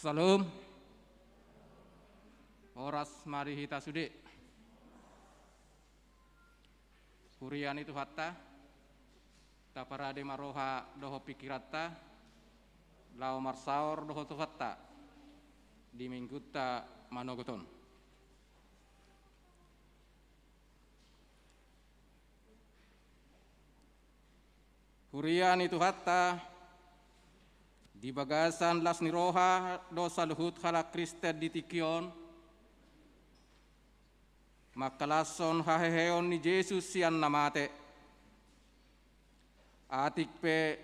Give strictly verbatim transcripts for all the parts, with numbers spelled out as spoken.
Salam. Horas ma di hita sude. Huria ni Tuhanta, taparade ma roha dohot pingkiranta laho marsaor dohot Tuhanta di minggunta manogot on. Huria ni Tuhanta, di bagasan las ni roha do saluhut halak Kristen di tingki on mangkalashon haheheon ni Jesus sian na mate. Atik pe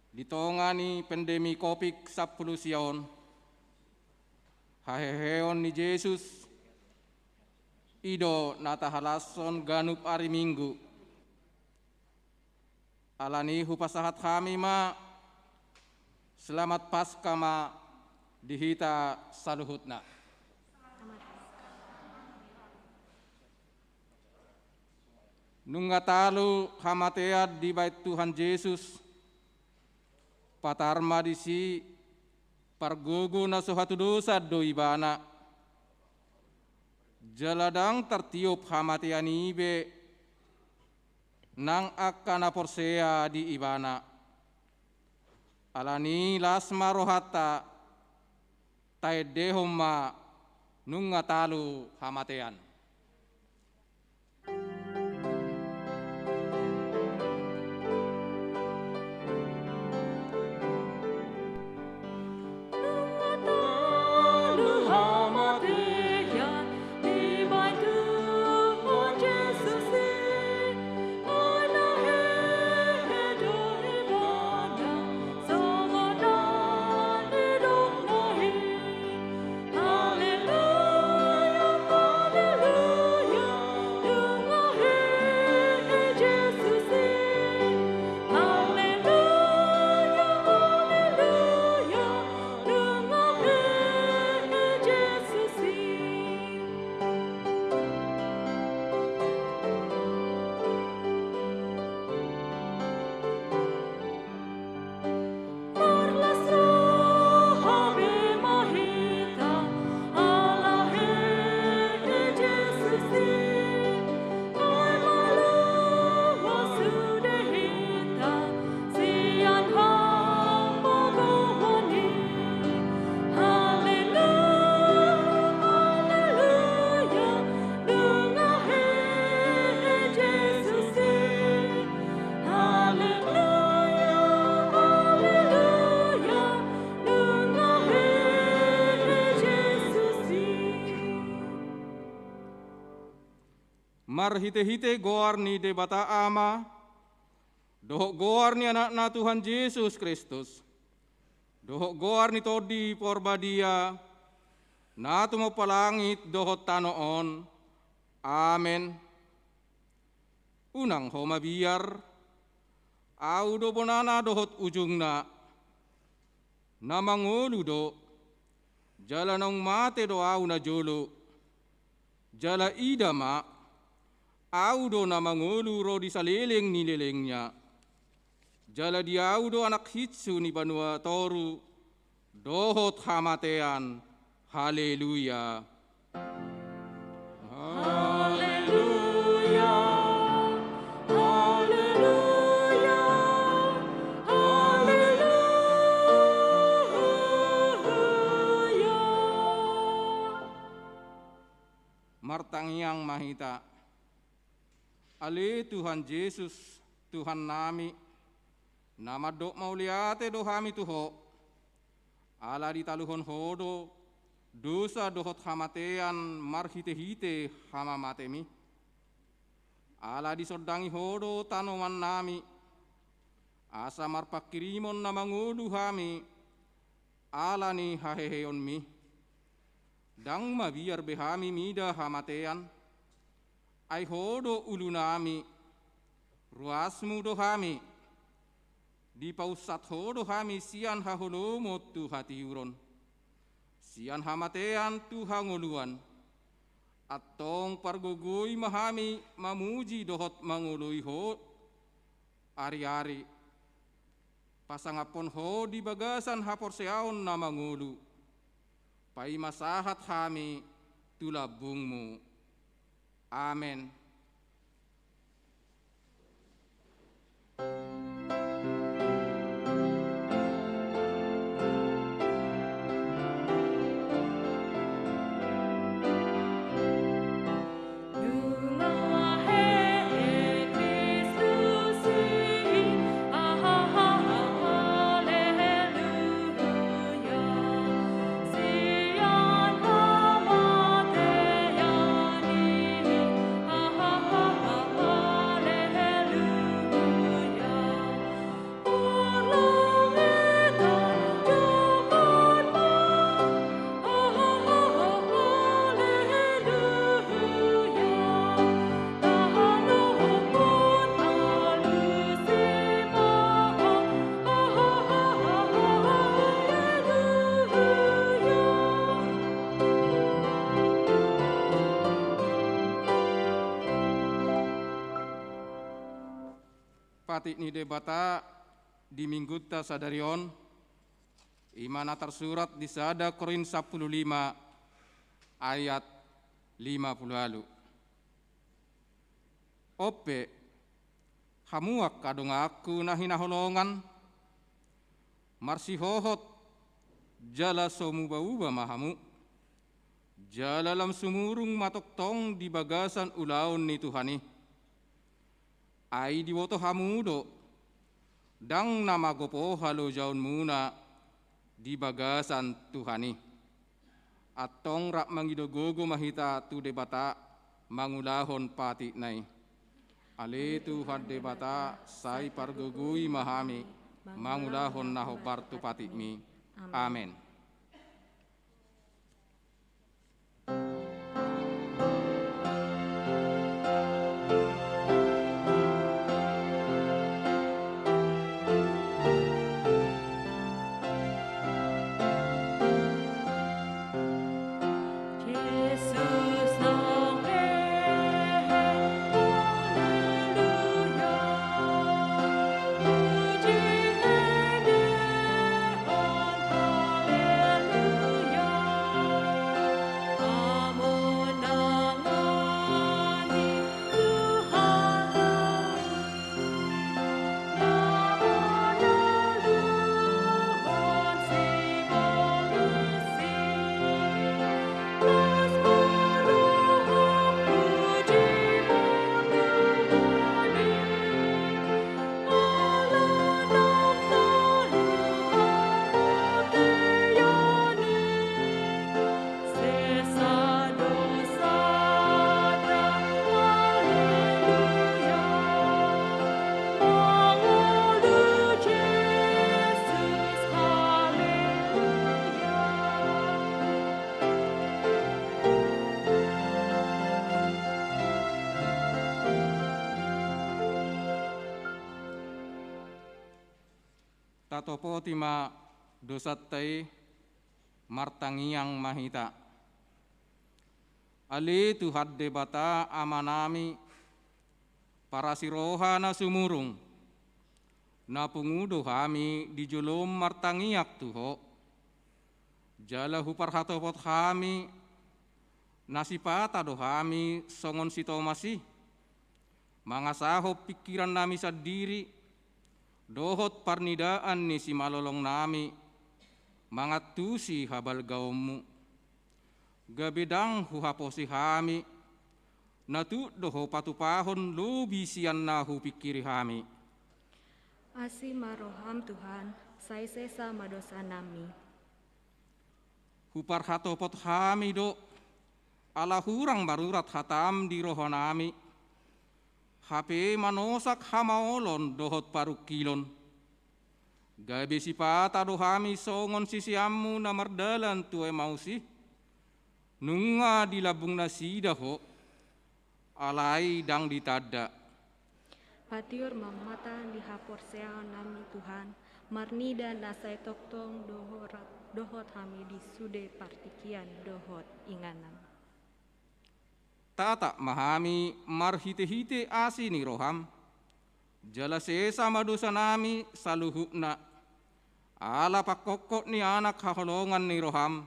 di tonga ni pandemi Covid sampulu sia on, haheheon ni Jesus i do na tahalashon ganup ari Minggu. Alani hupasahat hami ma Selamat Paskah ma di hita saluhutna. Nunga talu hamatean dibahen Tuhan Jesus, patar ma disi pargogo na so hatudosan do Ibana. Jala ndang tartiop hamatean i be nang angka na porsea di Ibana. Alani las ma rohanta, taendehon ma nunga talu hamatean. Marhitehite goar ni Debata Ama, dohot goar ni Anakna Tuhan Jesus Kristus, dohot goar ni Tondi Porbadia, na tumompa langit dohot tano on. Amen. Unang ho mabiar, Ahu do bonana dohot ujungna. Na mangolu do, jala naung mate do Ahu najolo. Jala ida ma, Ahu do na mangolu ro di saleleng ni lelengna. Jala di Ahu do anak hinsu ni banua toru dohot hamatean. Haleluya. Haleluya. Haleluya. Haleluya. Martangiang ma hita. Ale Tuhan Jesus, Tuhannami, na mandok mauliate do hami tu Ho, ala ditaluhon Ho do dosa dohot hamatean marhitehite hamamatemi. Ala disondangi Ho do tanomannami, asa marpanghirimon na mangolu hami ala ni haheheonmi. Ndang mabiar be hami mida hamatean, ai Ho do ulunami, ruasmu do hami. Dipaunsat Ho do hami sian haholomon tu hatiuron, sian hamatean tu hangoluan. Antong pargogoi ma hami mamuji dohot mangoloi Ho ariari. Pasangaphon Ho di bagasan haporseaon na mangolu, paima sahat hami tu lambungMu. Amen. Patik ni Debata di Minggunta sadari on, i ma na tarsurat di sada Korint sampulu lima ayat lima pulu ualu. On pe, hamu angka donganku na hinaholongan, marsihohot jala so muba-uba ma hamu, jala lam sumurung ma tongtong di bagasan ulaon ni Tuhan i. Ai diboto hamu do, ndang na magopo halojaonmuna di bagasan Tuhan i. Antong rap mangido gogo ma hita tu Debata mangulahon patikna i. Ale Tuhan Debata, sai pargogoi ma hami mangulahon na hombar tu patikMi. Amen. Tatopoti ma dosanta i, martangiang ma hita. Ale Tuhan Debata Amanami, parasi roha na sumurung, na pungu do hami di jolom martangiang tu Ho. Jala huparhatopot hami, na sipata do hami songon si Tomas i, mangasahon pingkirannami sandiri, dohot parnidaan ni simalolongnami, mangantusi habalgaonMu. Gabe ndang huhaposi hami, na tuk do Ho patupahon lobi sian na hupingkiri hami. Asi ma rohaM Tuhan, sai sesa ma dosanami. Huparhatopot hami do, ala hurang marurat hataM di rohanami, hape manosak hamaolon dohot parungkilon. Gabe sipata do hami songon siseanMu na mardalan tu Emaus i, nunga di lambung nasida Ho, alai ndang ditanda. Patiur ma mata ni haporseaonnami Tuhan, marnida na sai tongtong dohora-, dohot hami di sude partingkian dohot inganan. Tatap ma hami marhitehite asi ni rohaM, jala sesa ma dosanami saluhutna, Ala pangkophop ni Anak haholongan ni roham,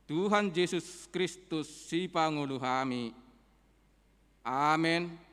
Tuhan Jesus Kristus Sipangolu hami. Amen.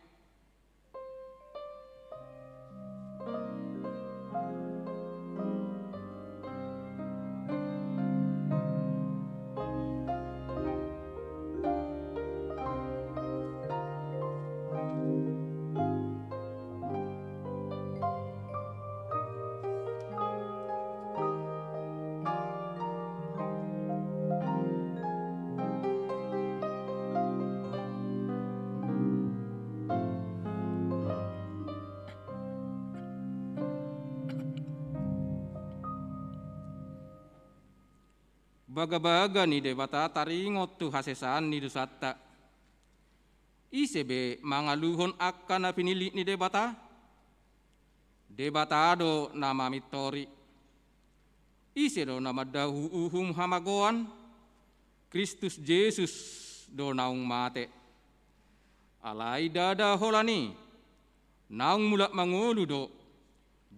Bagabaga ni Debata taringot tu hasesaan ni dosanta. Ise be mangaluhon angka na pinillit ni Debata? Debata do na mamintori. Ise do na mandao uhum hamagoan? Kristus Jesus do naung mate. Alai ndada holan i, naung mulak mangolu do,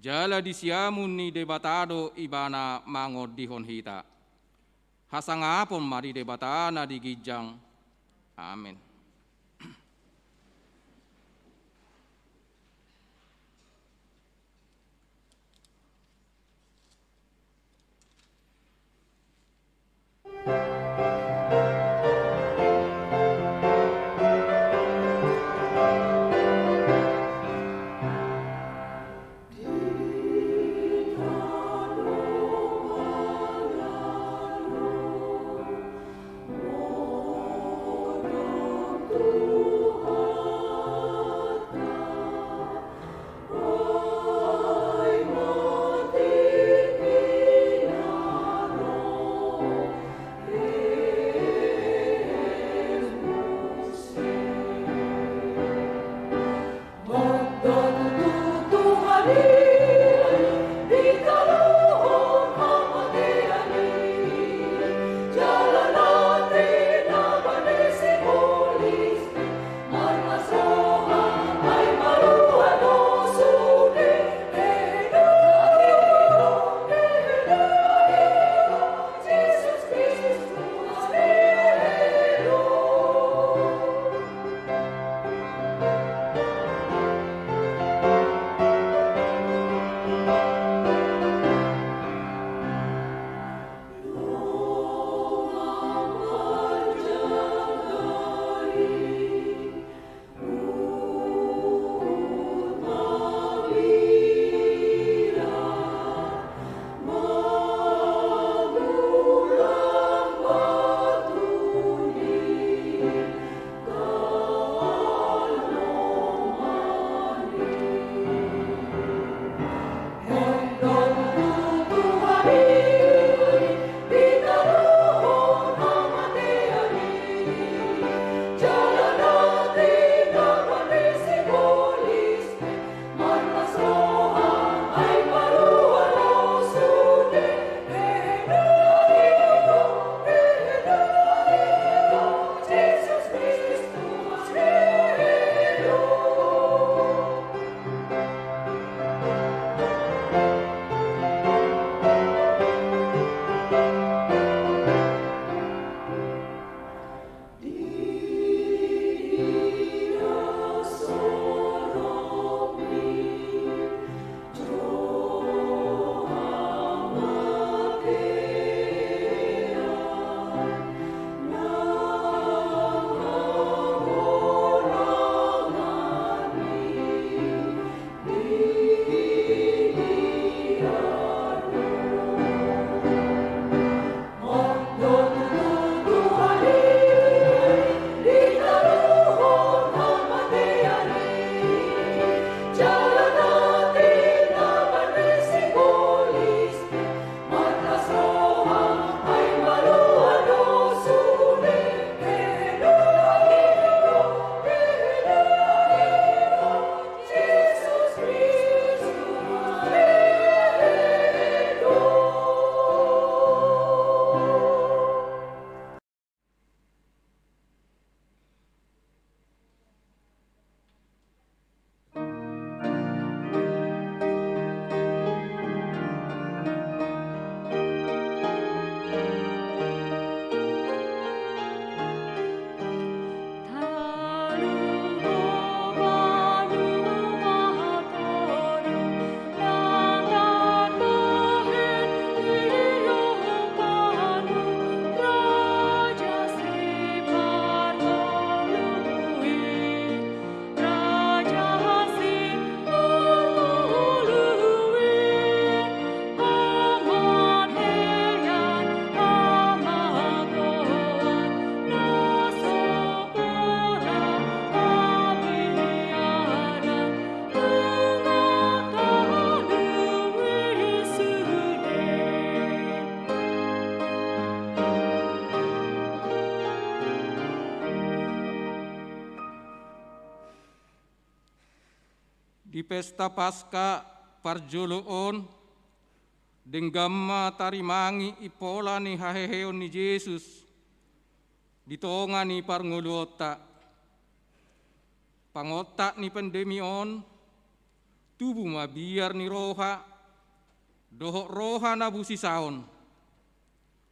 jala di siamun ni Debata do Ibana mangondihon hita. Hasangapon ma di Debata na di ginjang. Amen. Di pesta Paska parjolo on, denggan ma tarimangi impola ni haheheon ni Jesus di tonga ni parngoluonta. Pangontak ni pandemi on, tubu ma biar ni roha dohot roha na busisaon.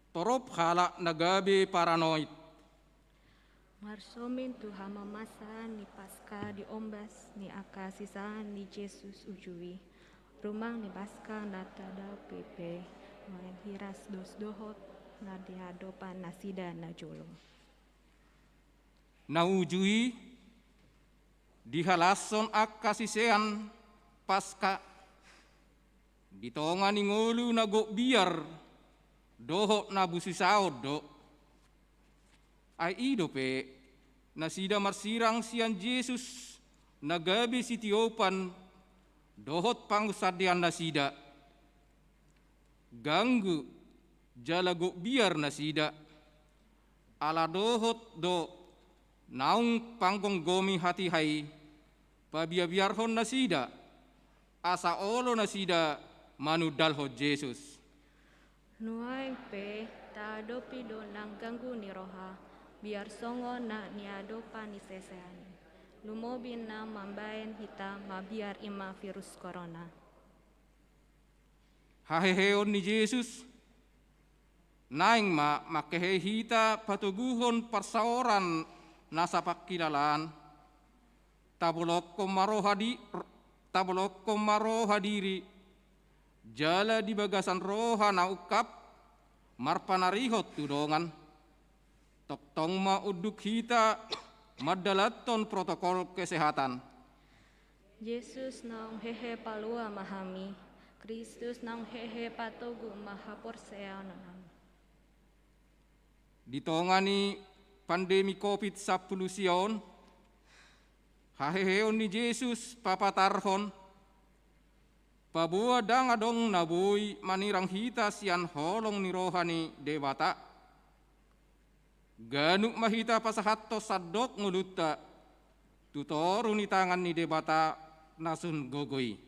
Torop halak na gabe paranoid. Marsomin tu hamamasa ni Paska di ombas ni angka sisaan ni Jesus uju i, rumang ni Paska na tadao pe nuaeng hiras dos dohot na niadopan nasida na jolo. Na uju i dihalashon angka sisean Paska di tonga ni ngolu na gok biar dohot na busisaon do. Ai i dope nasida marsirang sian Jesus na gabe sitiopan dohot pangunsandean nasida. Ganggu jala gok biar nasida, ala dohot do naung panggomgomi hatiha i pabiarbiarhon nasida, asa olo nasida manundalhon Jesus. Nuaeng pe taadopi do nang ganggu ni roha, biar songon na niadopan ni sisean i. Lumobi na mambahen hita mabiar i ma virus corona. Haheheon ni Jesus naeng ma mangkehe hita patoguhon parsaoran na sapangkilalaan. Tabolongkon ma roha di, tabolongkon ma roha diri, jala di bagasan roha na ungkap marpanarihon tu dongan. Tongtong ma unduk hita mandalanhon protokol kesehatan. Jesus naung hehe, palua ma hami. Kristus naung hehe, patogu ma haporseaonnami. Di tonga ni pandemi covid sampulu sia on, haheheon ni Jesus papatarhon, paboa ndang adong na boi manirang hita sian holong ni roha ni Debata. Ganup ma hita pasahathon sandok ngolunta tu toru ni tangan ni Debata na sun gogo i.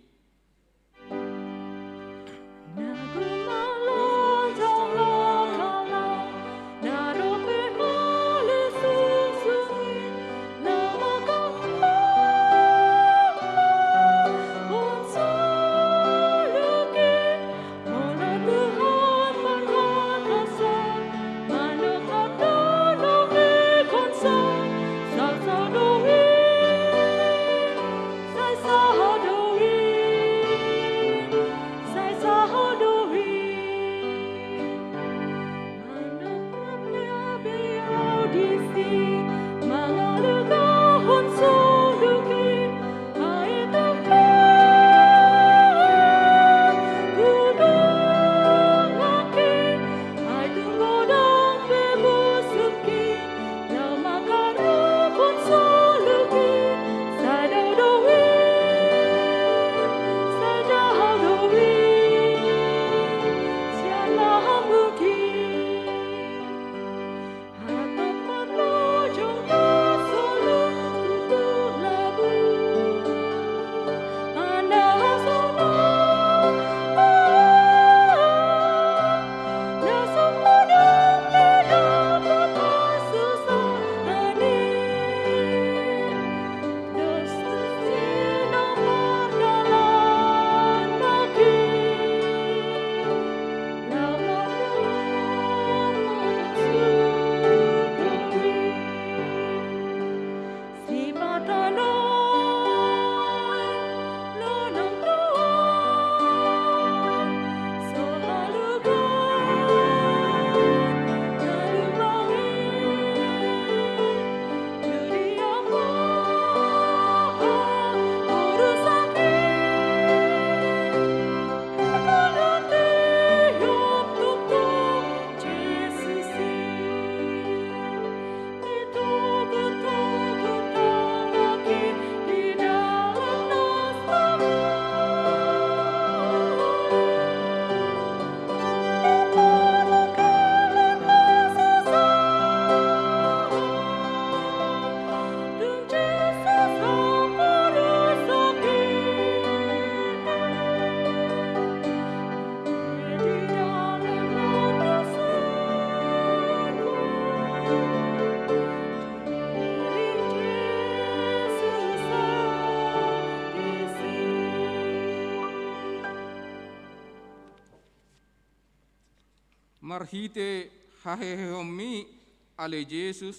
Marhite haheheonMi, ale Jesus,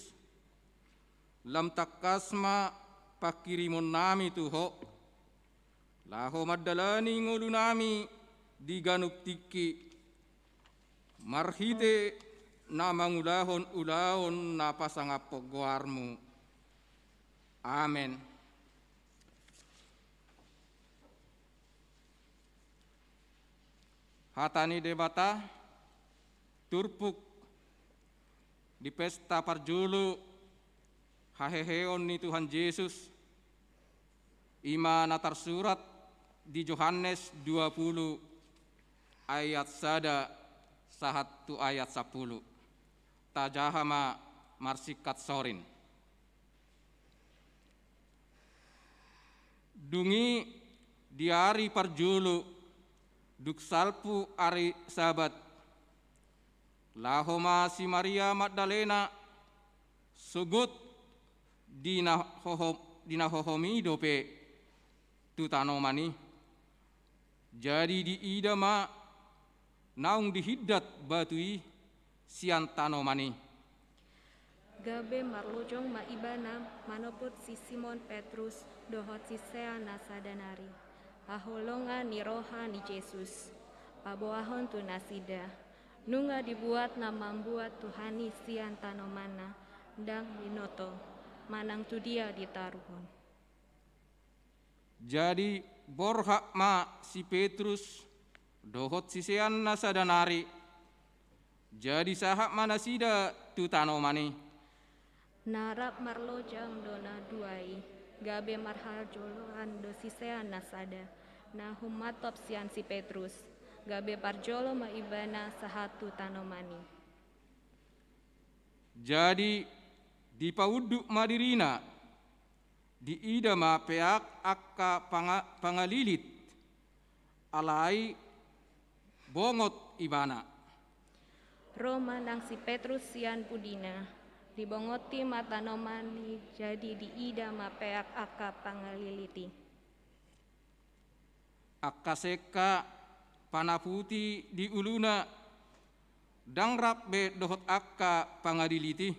lam tangkas ma panghirimonnami tu Ho, laho mandalani ngolunami di ganup tingki, marhite na mangulahon ulaon na pasangaphon goarMu. Amen. Hata ni Debata, turpuk di pesta parjolo haheheon ni Tuhan Jesus, i ma na tarsurat di Johannes dua pulu ayat sada sahat tu ayat sampulu. Tajaha ma marsingkat sorin. Dung i di ari parjolo, dung salpu ari Sabat, laho ma si Maria Magdalena sogot di na hohom, di na hohom i dope tu tanoman i. Jadi diida ma naung dihindat batu i sian tanoman i. Gabe marlojong ma ibana manopot si Simon Petrus dohot sisean na sada nari haholongan ni roha ni Jesus, paboahon tu nasida, nunga dibuat na mambuat Tuhan i sian tanomanna, ndang binoto manang tu dia ditaruhon. Jadi borhat ma si Petrus dohot sisean na sada nari, jadi sahat ma nasida tu tanoman i. Na rap marlojong do na dua i, gabe marhajoloan do sisean na sada, na humantop sian si Petrus, gabe parjolo ma ibana sahat tu tanoman i. Jadi dipaunduk ma dirina, diida ma peak angka panga-, pangalilit, alai bongot ibana. Ro ma nang si Petrus sian pudina, dibongoti ma tanoman i, jadi diida ma peak angka pangalilit i. Angka sengka panaputi di uluna, ndang rap be dohot angka pangalilit i.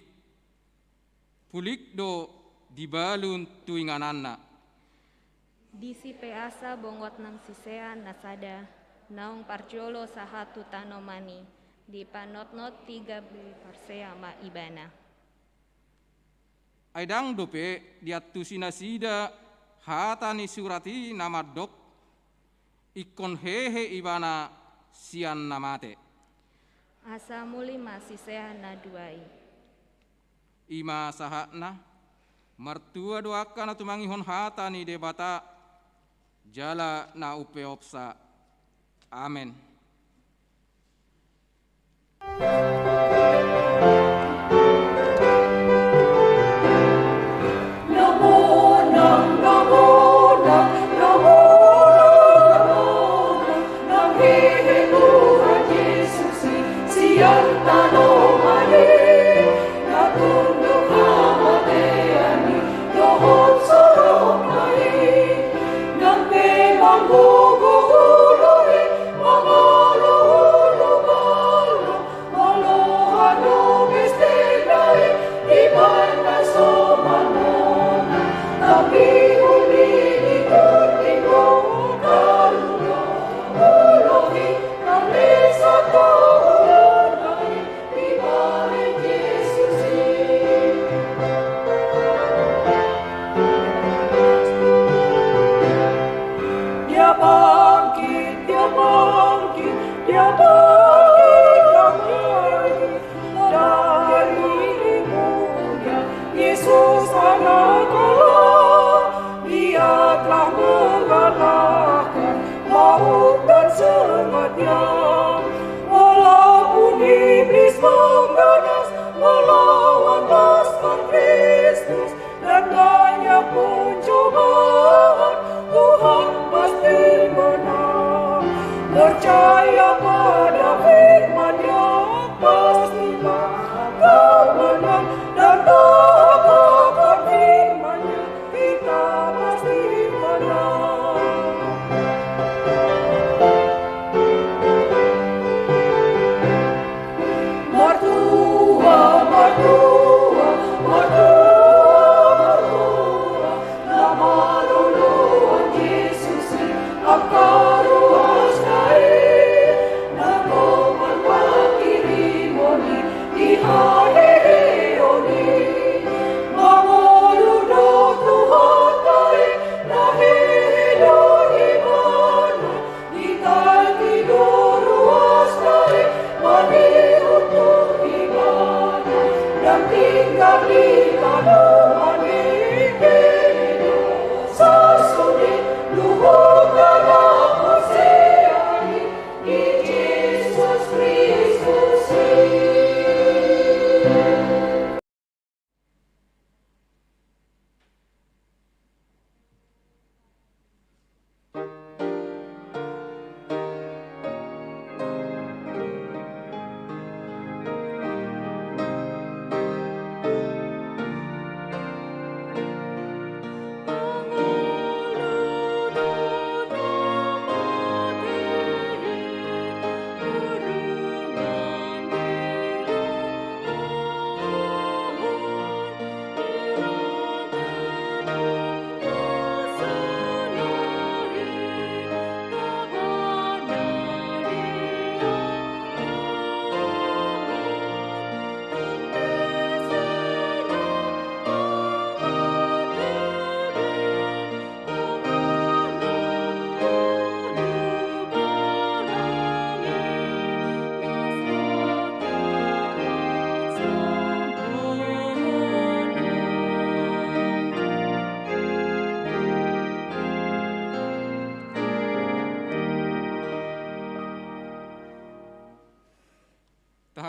Pulik do dibalun tu ingananna. Disi pe asa bongot nang sisean na sada, naung parjolo sahat tu tanoman i, dipanotnoti gabe parsea ma ibana. Ai ndang dope diantusi nasida hata ni surat i na mandok, ingkon hehe ibana sian na mate. Asa muli ma sisean na dua i. I ma sahatna, martua do angka na tumangihon hata ni Debata, jala na umpeopsa. Amen.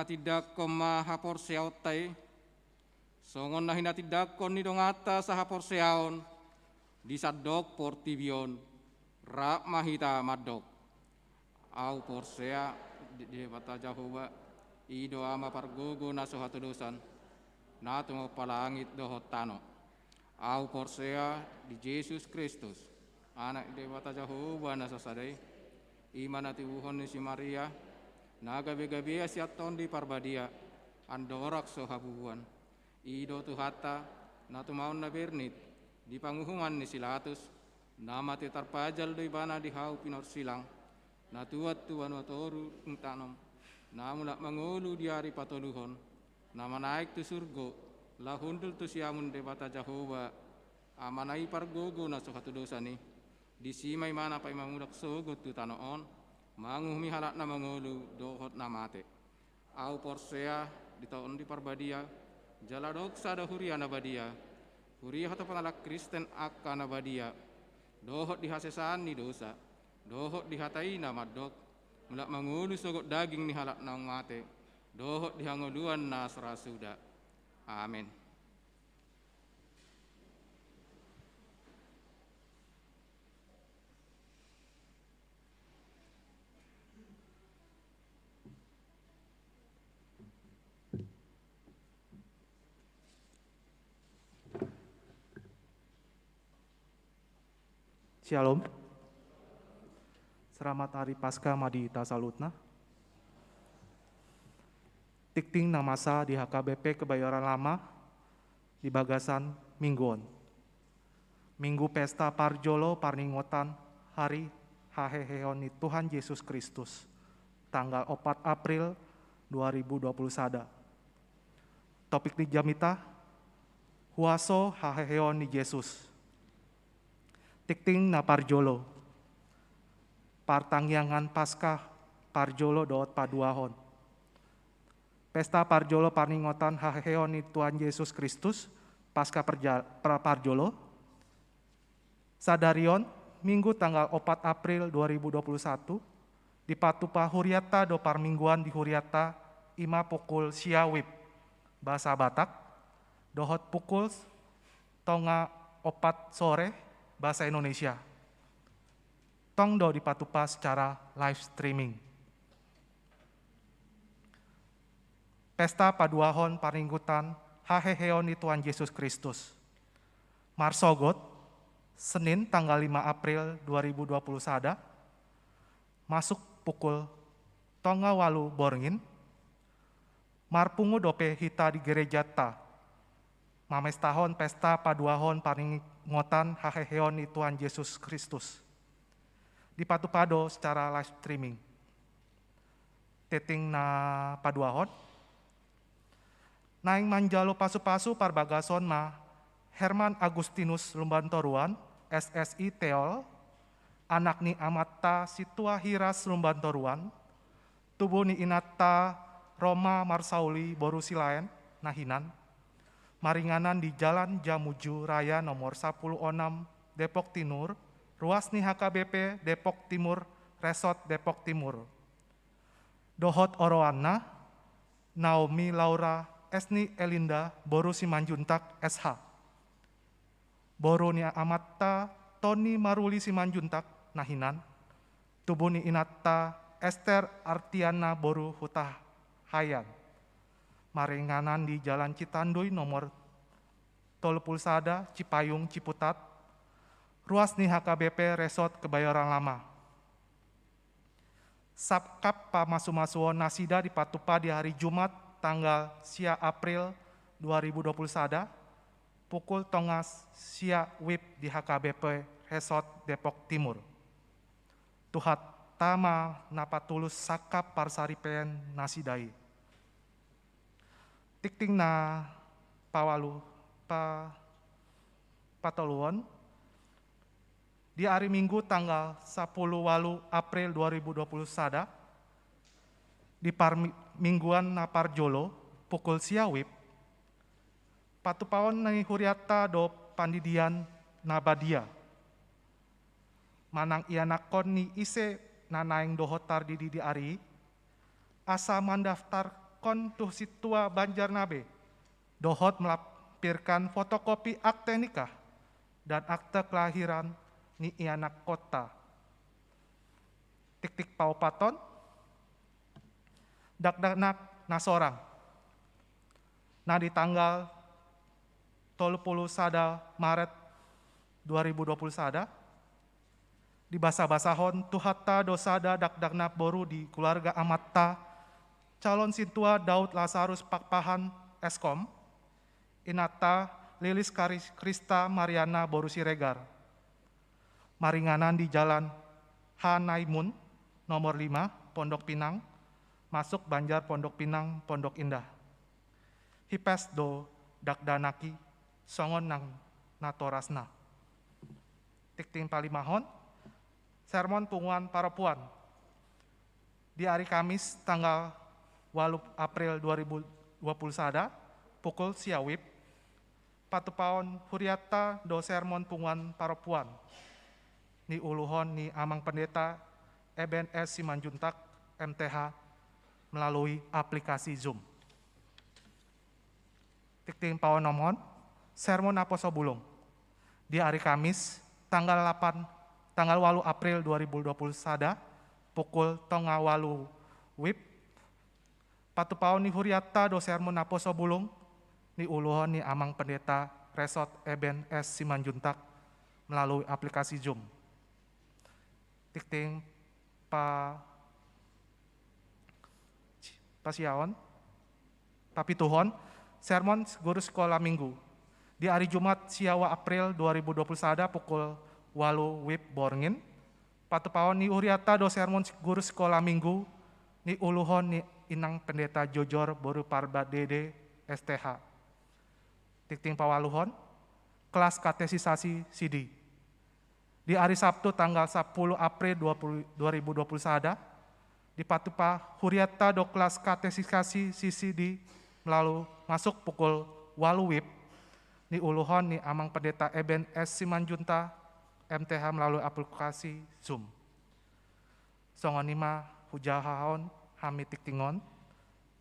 Tindanghon ma haporseaonta i, songon na hinatindangkon ni donganta sahaporseaon di sandok portibi on, rap ma hita mandok. Au porsea di Debata Jahowa, i do Ama pargogo na so hatodosan, na tumompa langit dohot tano. Au porsea di Jesus Kristus, Anak ni Debata Jahowa na sasada i, i ma na tinubuhon ni si Maria, na gabe-gabean sian Tondi Parbadia, andorang so habubuhan. I do Tuhanta, na tumaon na bernit di panguhuman ni si Latus, na mate tarpajal do ibana di hau pinorsilang, na tuat tu banua toru dung tanom, na mulak mangolu di ari patoluhon, na manaek tu surgo, laho hundul tu siamun Debata Jahowa, Amana i pargogo na so hatodosan i. Disi ma ibana paima mulak sogot tu tano on, manguhumi halak na mangolu dohot na mate. Au porsea di Tondi Parbadia, jala adong sada huria na badia, huria hatopan halak Kristen angka na badia, dohot di hasesaan ni dosa, dohot di hata i na mandok, mulak mangolu sogot daging ni halak naung mate, dohot di hangoluan na so ra suda. Amen. Syalom. Selamat Hari Paskah ma di hita saluhutna. Tingting na masa di H K B P Kebayoran Lama di bagasan minggu on. Minggu pesta parjolo parningotan hari haheheon ni Tuhan Jesus Kristus, tanggal opat April dua ribu dua puluh sada. Topik ni jamita, huaso haheheon ni Jesus. Tingting na parjolo, partangiangan Paskah parjolo dohot paduahon. Pesta parjolo parningotan haheheon ni Tuhan Jesus Kristus, Paskah perja-, pra-, parjolo. Sadari on, Minggu tanggal opat April dua ribu dua puluh satu, dipatupa hurianta do parmingguan di hurianta, i ma pukul sia wib, bahasa Batak, dohot pukul tonga opat sore, bahasa Indonesia. Tong do dipatupa secara live streaming. Pesta paduahon parningotan haheheon ni Tuhan Jesus Kristus. Marsogot, Senin tanggal lima April dua ribu dua puluh sada, masuk pukul tonga walu borngin, marpungu dope hita di gerejanta, mamestahon pesta paduahon parningotan haheheon ni Tuhan Jesus Kristus. Dipatupa do secara live streaming. Tingting na paduahon. Naeng manjalo pasupasu parbagason ma Herman Agustinus Lumbantoruan, S S I Teol, anak ni amanta Situa Hiras Lumbantoruan, tubu ni inanta Roma Marsauli boru Silaen, na hinan, maringanan di Jalan Jamuju Raya nomor sapuluh onom, Depok Timur, ruas ni H K B P Depok Timur, Resort Depok Timur. Dohot oroanna, Naomi Laura S ni Elinda boru Simanjuntak, S H. Boru ni amanta Toni Maruli Simanjuntak, na hinan, tubu ni inanta Ester Artiana boru Hutahaean. Maringanan di Jalan Citanduy nomor tolu puluh sada, Cipayung, Ciputat, ruas ni H K B P Resort Kebayoran Lama. Sangkap pamasumasuon nasida dipatupa di hari Jumat tanggal sia April dua ribu dua puluh sada, pukul tonga sia wib di H K B P Resort Depok Timur. Tuhanta ma na patulus sangkap parsaripeon nasida i. Tingting na pawalu, pa-, patoluhon. Di ari Minggu tanggal sapuluh walu April dua ribu dua puluh sada, di parmi-, mingguan na parjolo, pukul sia wib, patupaon ni hurianta do pandidian na badia. Manang ianakhon ni ise na naeng dohot tardidi di ari i, asa mandaftar Kon tu sintua Banjarnabe, dohot melampirkan fotokopi akte nikah dan akte kelahiran ni ianakhonta. Titik paopathon, dakdanak na sorang. Na di tanggal tolu pulu sada Maret dua ribu dua pulu sada, dibasabasahon Tuhanta do sada dakdanak boru di keluarga amanta, calon sintua Daud Lazarus Pakpahan, S Kom, inanta Lilis Kari-, Krista Mariana boru Siregar. Maringanan di Jalan H. Naimun, nomor lima, Pondok Pinang, masuk Banjar Pondok Pinang, Pondok Indah. Hipes do dakdanak i, songon nang natorasna. Titik palimahon, sermon punguan parompuan. Di ari Kamis tanggal walu April dua ribu dua pulu sada, pukul sia WIB, patupaon hurianta do sermon punguan parompuan, niuluhon ni Amang Pendeta Eben S. Simanjuntak, M Th, melalui aplikasi Zoom. Titik paonomhon, sermon naposo bulung. Di ari Kamis, tanggal delapan, tanggal walu April dua ribu dua pulu sada, pukul tonga walu WIB, patupaon ni hurianta do sermon naposo bulung, niuluhon ni Amang Pendeta Resort Eben S. Simanjuntak, melalui aplikasi Zoom. Titik pa-, pasiaon, papituhon, sermon guru sekolah minggu. Di ari Jumat sia April dua ribu dua pulu sada, pukul walu WIB borngin, patupaon ni hurianta do sermon guru sekolah minggu, niuluhon ni Inang Pendeta Jojor boru Pardede, S Th. Titik paualuhon, kelas katesisasi sidi. Di ari Sabtu tanggal sapuluh April dua puluh, dua ribu dua puluh sada, dipatupa hurianta do kelas katesisasi sisidi melalui masuk pukul walu WIB, niuluhon ni Amang Pendeta Eben S. Simanjuntak, M Th, melalui aplikasi Zoom. Songon i ma hujahahon hami titik on,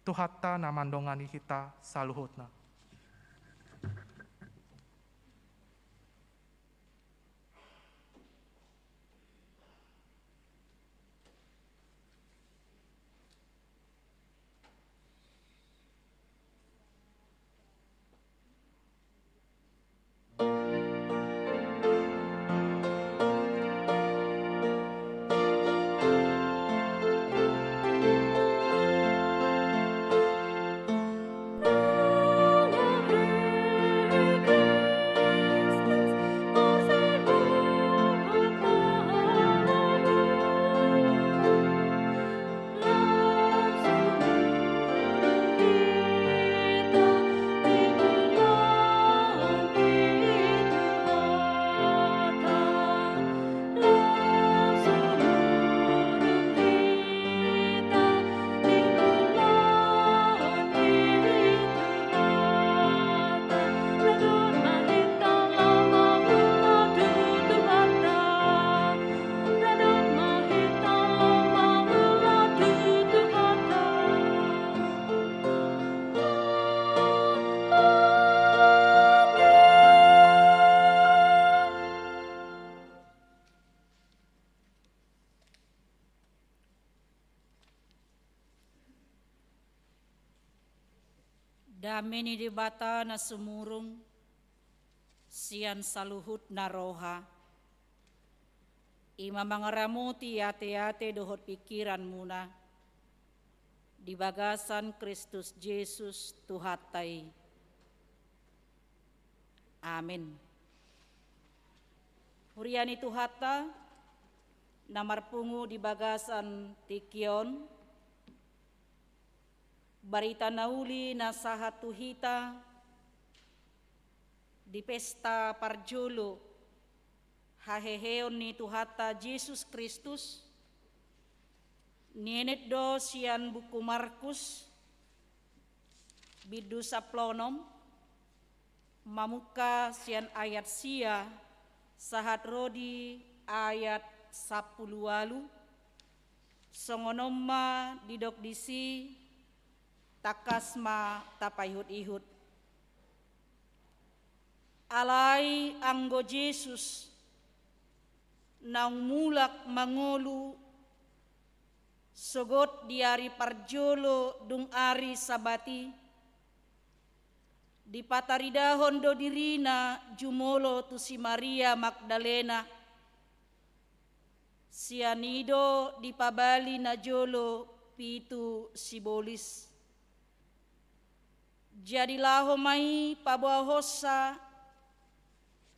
Tuhanta na mandongani hita saluhutna. Dame ni Debata na sumurung sian saluhut na roha, i ma mangaramoti ateate dohot pingkiranmuna di bagasan Kristus Jesus Tuhanta i. Amen. Huria ni Tuhanta na marpungu di bagasan tingki on, barita na uli na sahat tu hita di pesta parjolo haheheon ni Tuhanta Jesus Kristus, nienet do sian buku Markus, bindu sampulu onom, mamungka sian ayat sia sahat ro di ayat sampulu ualu, songon on ma didok disi, Tangkas ma tapaihut-ihut. Alai anggo Jesus naung mulak mangolu sogot di ari parjolo dung ari Sabat i, dipataridahon do dirina jumolo tu si Maria Magdalena. Sian i do dipabali najolo pitu sibolis. Jadi laho ma i paboahonsa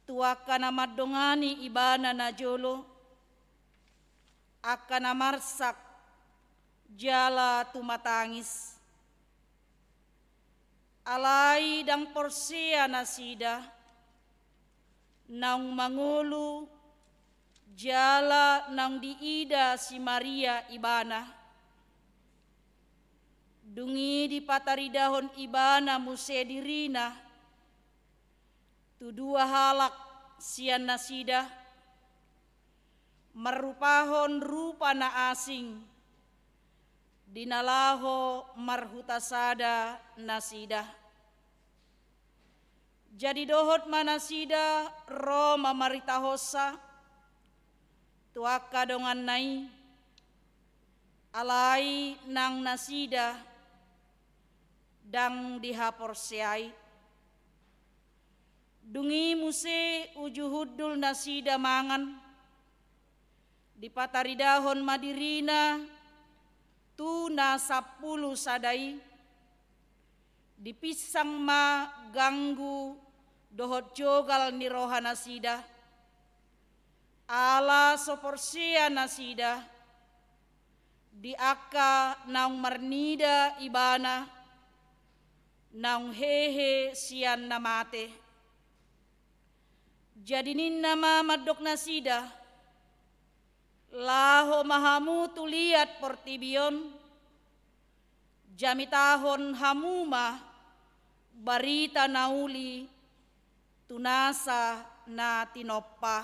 tu angka na mandongani ibana najolo, angka na marsak jala tumatangis. Alai ndang porsea nasida, naung mangolu jala naung diida si Maria ibana. Dung i dipataridahon ibana muse dirina tu dua halak sian nasida, marrupahon rupa na asing, di na laho marhuta sada nasida. Jadi dohot ma nasida ro mamaritahonsa tu angka donganna i, alai nang nasida ndang dihaporseai. Dung i muse uju hundul nasida mangan, dipataridahon ma dirina tu na sampulu sada i, dipinsang ma ganggu dohot jogal ni roha nasida, ala so porsea nasida di angka naung marnida ibana, naung hehe sian na mate. Jadi ninna ma mandok nasida, laho ma hamu tu liat portibi on, jamitahon hamu ma barita na uli tu nasa na tinompa.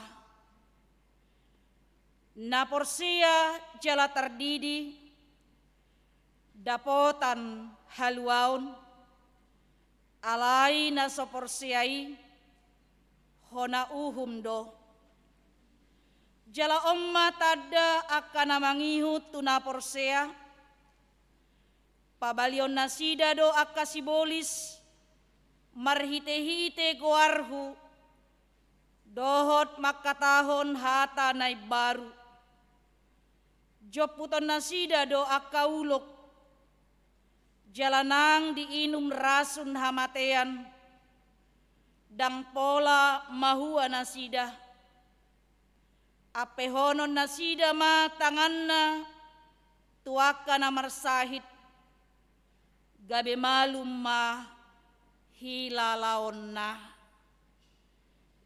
Na porsea jala tardidi dapotan haluaon, alai na so porsea i hona uhum do. Jala on ma tanda angka na mangihut tu na porsea, pabalion nasida do angka sibolis marhite-hite goarhu, dohot mangkatahon hata na imbaru. Jomputon nasida do angka ulok, jala nang diinum rasun hamatean, ndang pola mahua nasida. Ampehonon nasida ma tanganna tu angka na marsahit, gabe malum ma hilalaonna.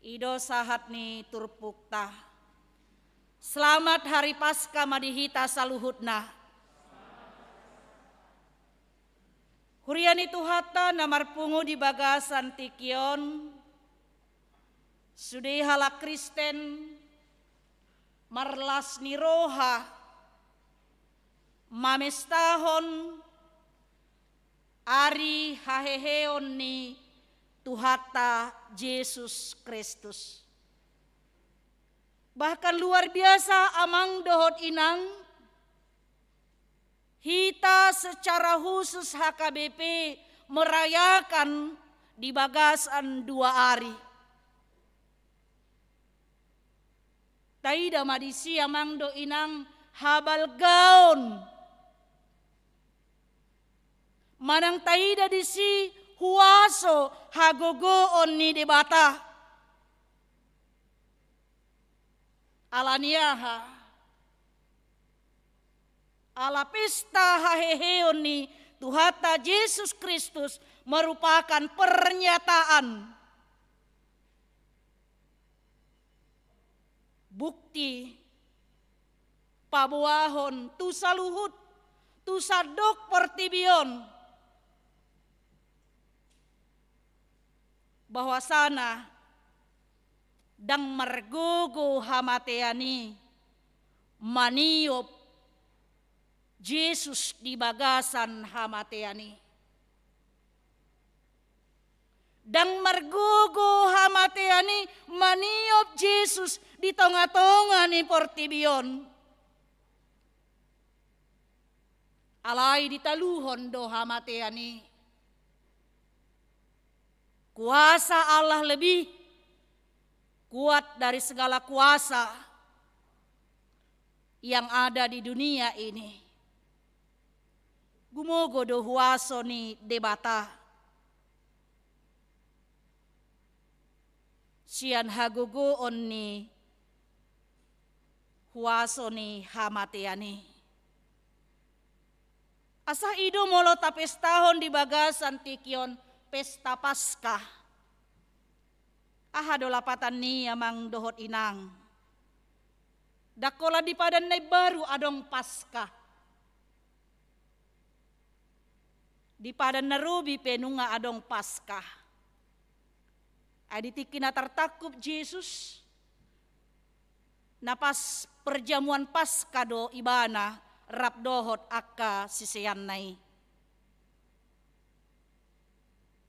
I do sahat ni turpukta. Selamat Hari Paskah ma di hita saluhutna. Huria ni Tuhanta na marpungu di bagasan tingki on, sude halak Kristen marlas ni roha mamestahon ari haheheon ni Tuhanta Jesus Kristus. Bahkan luar biasa, amang dohot inang, hita secara khusus H K B P merayakan di bagasan dua ari. Taida ma disi, amang dohot inang, habalgaon manang taida disi huaso hagogoon ni Debata. Ala ni aha? Ala pesta haheheon ni Tuhanta Jesus Kristus merupakan pernyataan, bukti, paboahon tu saluhut, tu sandok portibi on, bahwasana ndang margogo hamatean i maniop Jesus di bagasan hamatean i. Ndang margogo hamatean i maniop Jesus di tonga-tonga ni portibi on. Alai ditaluhon do hamatean i. Kuasa Allah lebih kuat dari segala kuasa yang ada di dunia ini. Gumogo do huaso ni Debata sian hagogoon ni huaso ni hamatean i. Asa i do molo tapestahon di bagasan tingki on pesta Paskah. Aha do lapatan ni i, amang dohot inang? Ndang holan di Padan na Imbaru adong Paskah. Di Padan na Robi pe nunga adong Paskah. Ai di tingki na tartangkup Jesus, na pas perjamuan Paskah do ibana rap dohot angka siseanna i.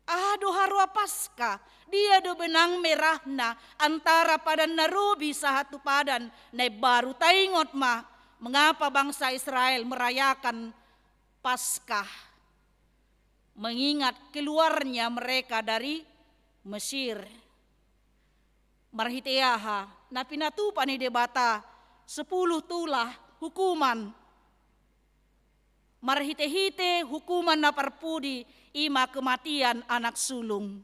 Aha do haroa Paskah? Dia do benang merahna antara Padan na Robi sahat tu Padan na Imbaru? Taingot ma, mengapa bangsa Israel merayakan Paskah, mengingat keluarnya mereka dari Mesir. Marhite aha na pinatupa ni Debata? Sepuluh tulah hukuman. Marhite-hite hukuman na parpudi, i ma kematian anak sulung.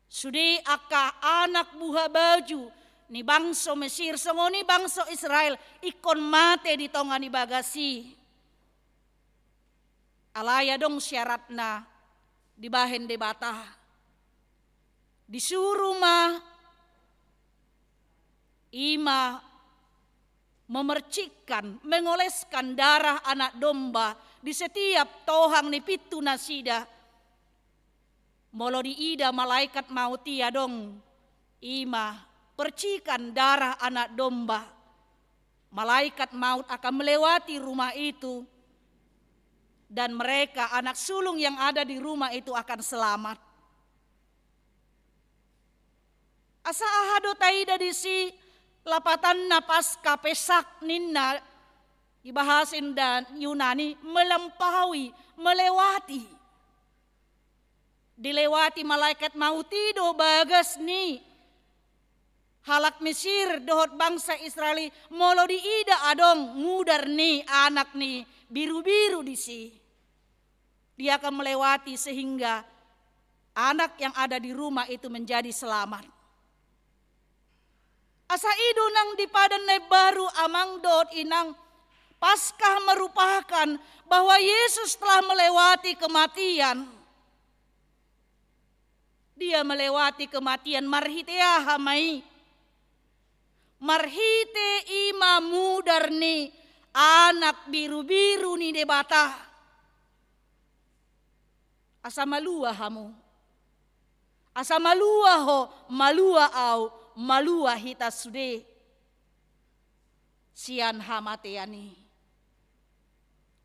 Sude angka anak buha baju ni bangso Mesir, songon i bangso Israel, ingkon mate di tonga ni bagas i. Alai adong syaratna dibahen Debata. Disuru ma, i ma memercikkan, mengoleskan darah anak domba di setiap tohang ni pintu nasida. Molo diida malaikat maut i adong, i ma percikan darah anak domba, malaikat maut akan melewati rumah itu, dan mereka, anak sulung yang ada di rumah itu, akan selamat. Asa aha do taida disi? Lapatanna Paskah, Pesach ninna di bahasa Inda-, Yunani, melampaui, melewati. Dilewati malaikat maut i do bagas ni halak Mesir dohot bangsa Israel i, molo diida adong mudar ni anak ni birubiru disi. Dia akan melewati sehingga anak yang ada di rumah itu menjadi selamat. Asa i do nang di Padan na Imbaru, amang dohot inang, Paskah merupakan bahwa Yesus telah melewati kematian. Dia melewati kematian marhite aha ma i? Marhite i ma mudar ni anak birubiru ni Debata. Asa malua hamu. Asa malua ho, malua au, malua hita sude sian hamatean i.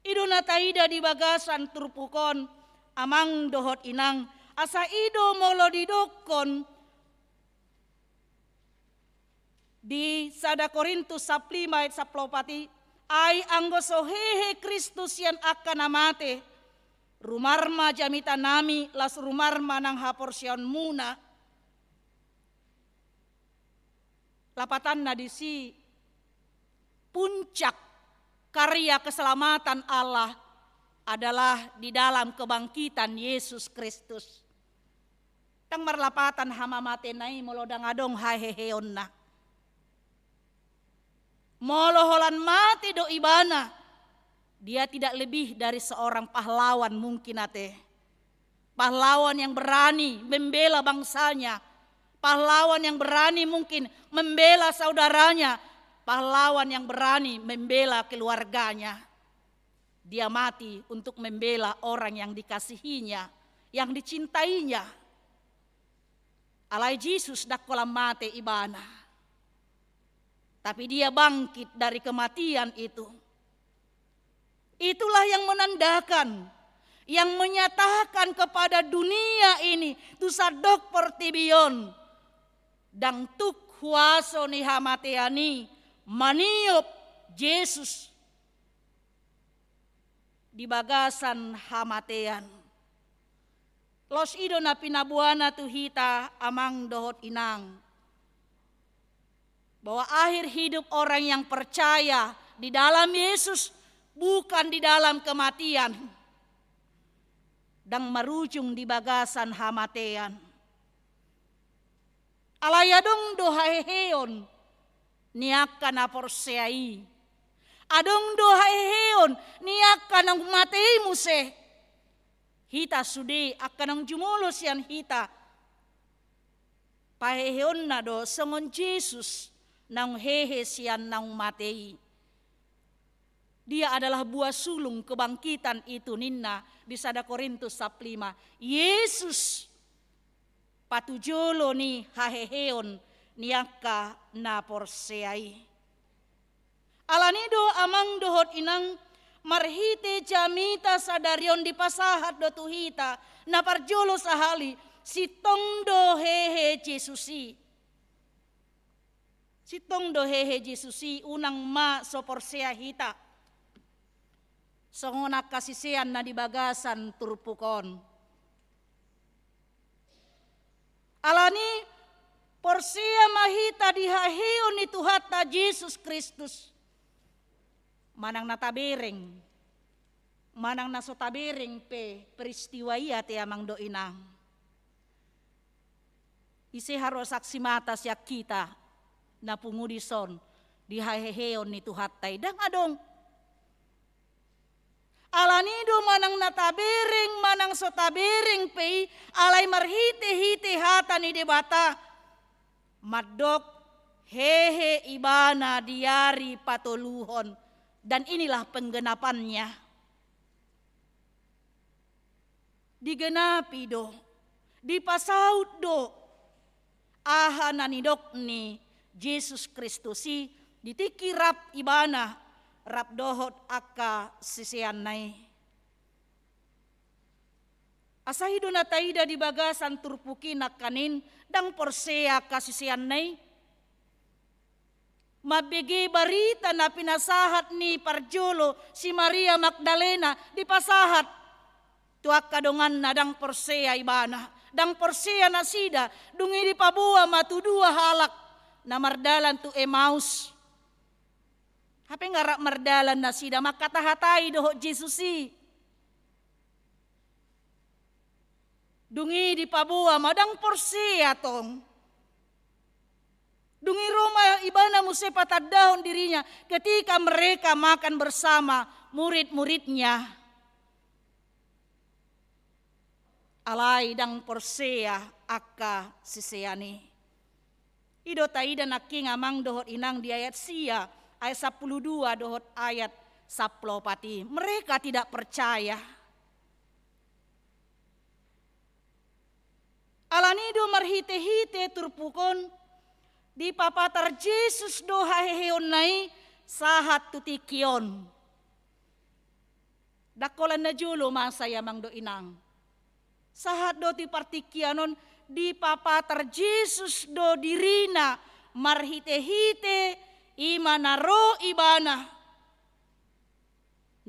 I do na taida di bagasan turpuk on, amang dohot inang, asa i do molo didokkon di sada Korintus sampulu lima ayat sampulu opat i, ai anggo so hehe Kristus sian angka na mate, rumar ma jamitanami, laos rumar ma nang haporseaonmuna. Lapatanna disi, puncak karya keselamatan Allah adalah di dalam kebangkitan Yesus Kristus. Ndang marlapatan hamamatena i molo ndang adong haheheonna. Molo holan mate do ibana, dia tidak lebih dari seorang pahlawan mungkin ate. Pahlawan yang berani membela bangsanya, pahlawan yang berani mungkin membela saudaranya, pahlawan yang berani membela keluarganya. Dia mati untuk membela orang yang dikasihinya, yang dicintainya. Alai Jesus ndang holan mate ibana, tapi dia bangkit dari kematian itu. Itulah yang menandakan yang menyatakan kepada dunia ini, tu sandok portibi on, ndang tuk huaso ni hamatean i maniop Jesus di bagasan hamatean. Laos i do na pinaboana tu hita amang dohot inang, bahwa akhir hidup orang yang percaya di dalam Yesus bukan di dalam kematian, ndang marujung di bagasan hamatean. Alai adong do haheheon ni angka na porsea i. Adong do haheheon ni angka naung mate i muse. Hita sude angka naung jumolo sian hita, paheheonna do songon Jesus naung hehe sian naung mate i. Dia adalah buah sulung kebangkitan itu, ninna di sada Korintus sampulu lima. Jesus patujolo ni haheheon ni angka na porsea i. Alani do amang dohot inang, marhite jamita sadari on dipasahat do tu hita, na parjolo sahali, sintong do hehe Jesus i. Sintong do hehe Jesus i, unang ma so porsea hita songon angka sisean na di bagasan turpuk on. Alani porsea ma hita di haheheon ni Tuhanta Jesus Kristus. Manang na tabereng, manang na so tabereng pe peristiwa i ate amang dohot inang, ise haru saksi mata sian hita na pungu dison di haheheon ni Tuhanta i? Ndang adong. Alani do manang na tabereng manang so tabereng pe i, alai marhitehite hata ni Debata, mandok hehe Ibana di ari patoluhon. Dan inilah penggenapannya. Digenapi do, dipasaut do aha na nidok ni Jesus Kristus i di tingki rap Ibana rap dohot angka siseanna i. Asa i do na taida di bagasan turpuk i nangkaning, ndang porsea angka siseanna i. Mambege barita na pinasahat ni parjolo si Maria Magdalena, dipasahat tu angka donganna, ndang porsea ibana, ndang porsea nasida. Dung i dipaboa ma tu dua halak na mardalan tu Emaus. Hape nga rap mardalan nasida, mangkatahatai dohot Jesus i. Dung i dipaboa ma, ndang porsea tong. Dung i ro ma Ibana muse patandahon dirinya ketika mereka makan bersama murid-muridnya. Alai ndang porsea angka sisean i. I do taida nangkin amang dohot inang di ayat sia, ayat sampulu dua dohot ayat sampulu opat i. Mereka tidak percaya. Alani do marhitehite turpuk on, dipapatar Jesus do haheheonna i sahat tu tingki on. Ndang holan na jolo masa i amang dohot inang. Sahat do tu partingkian on, dipapatar Jesus do dirina marhitehite i ma na ro Ibana.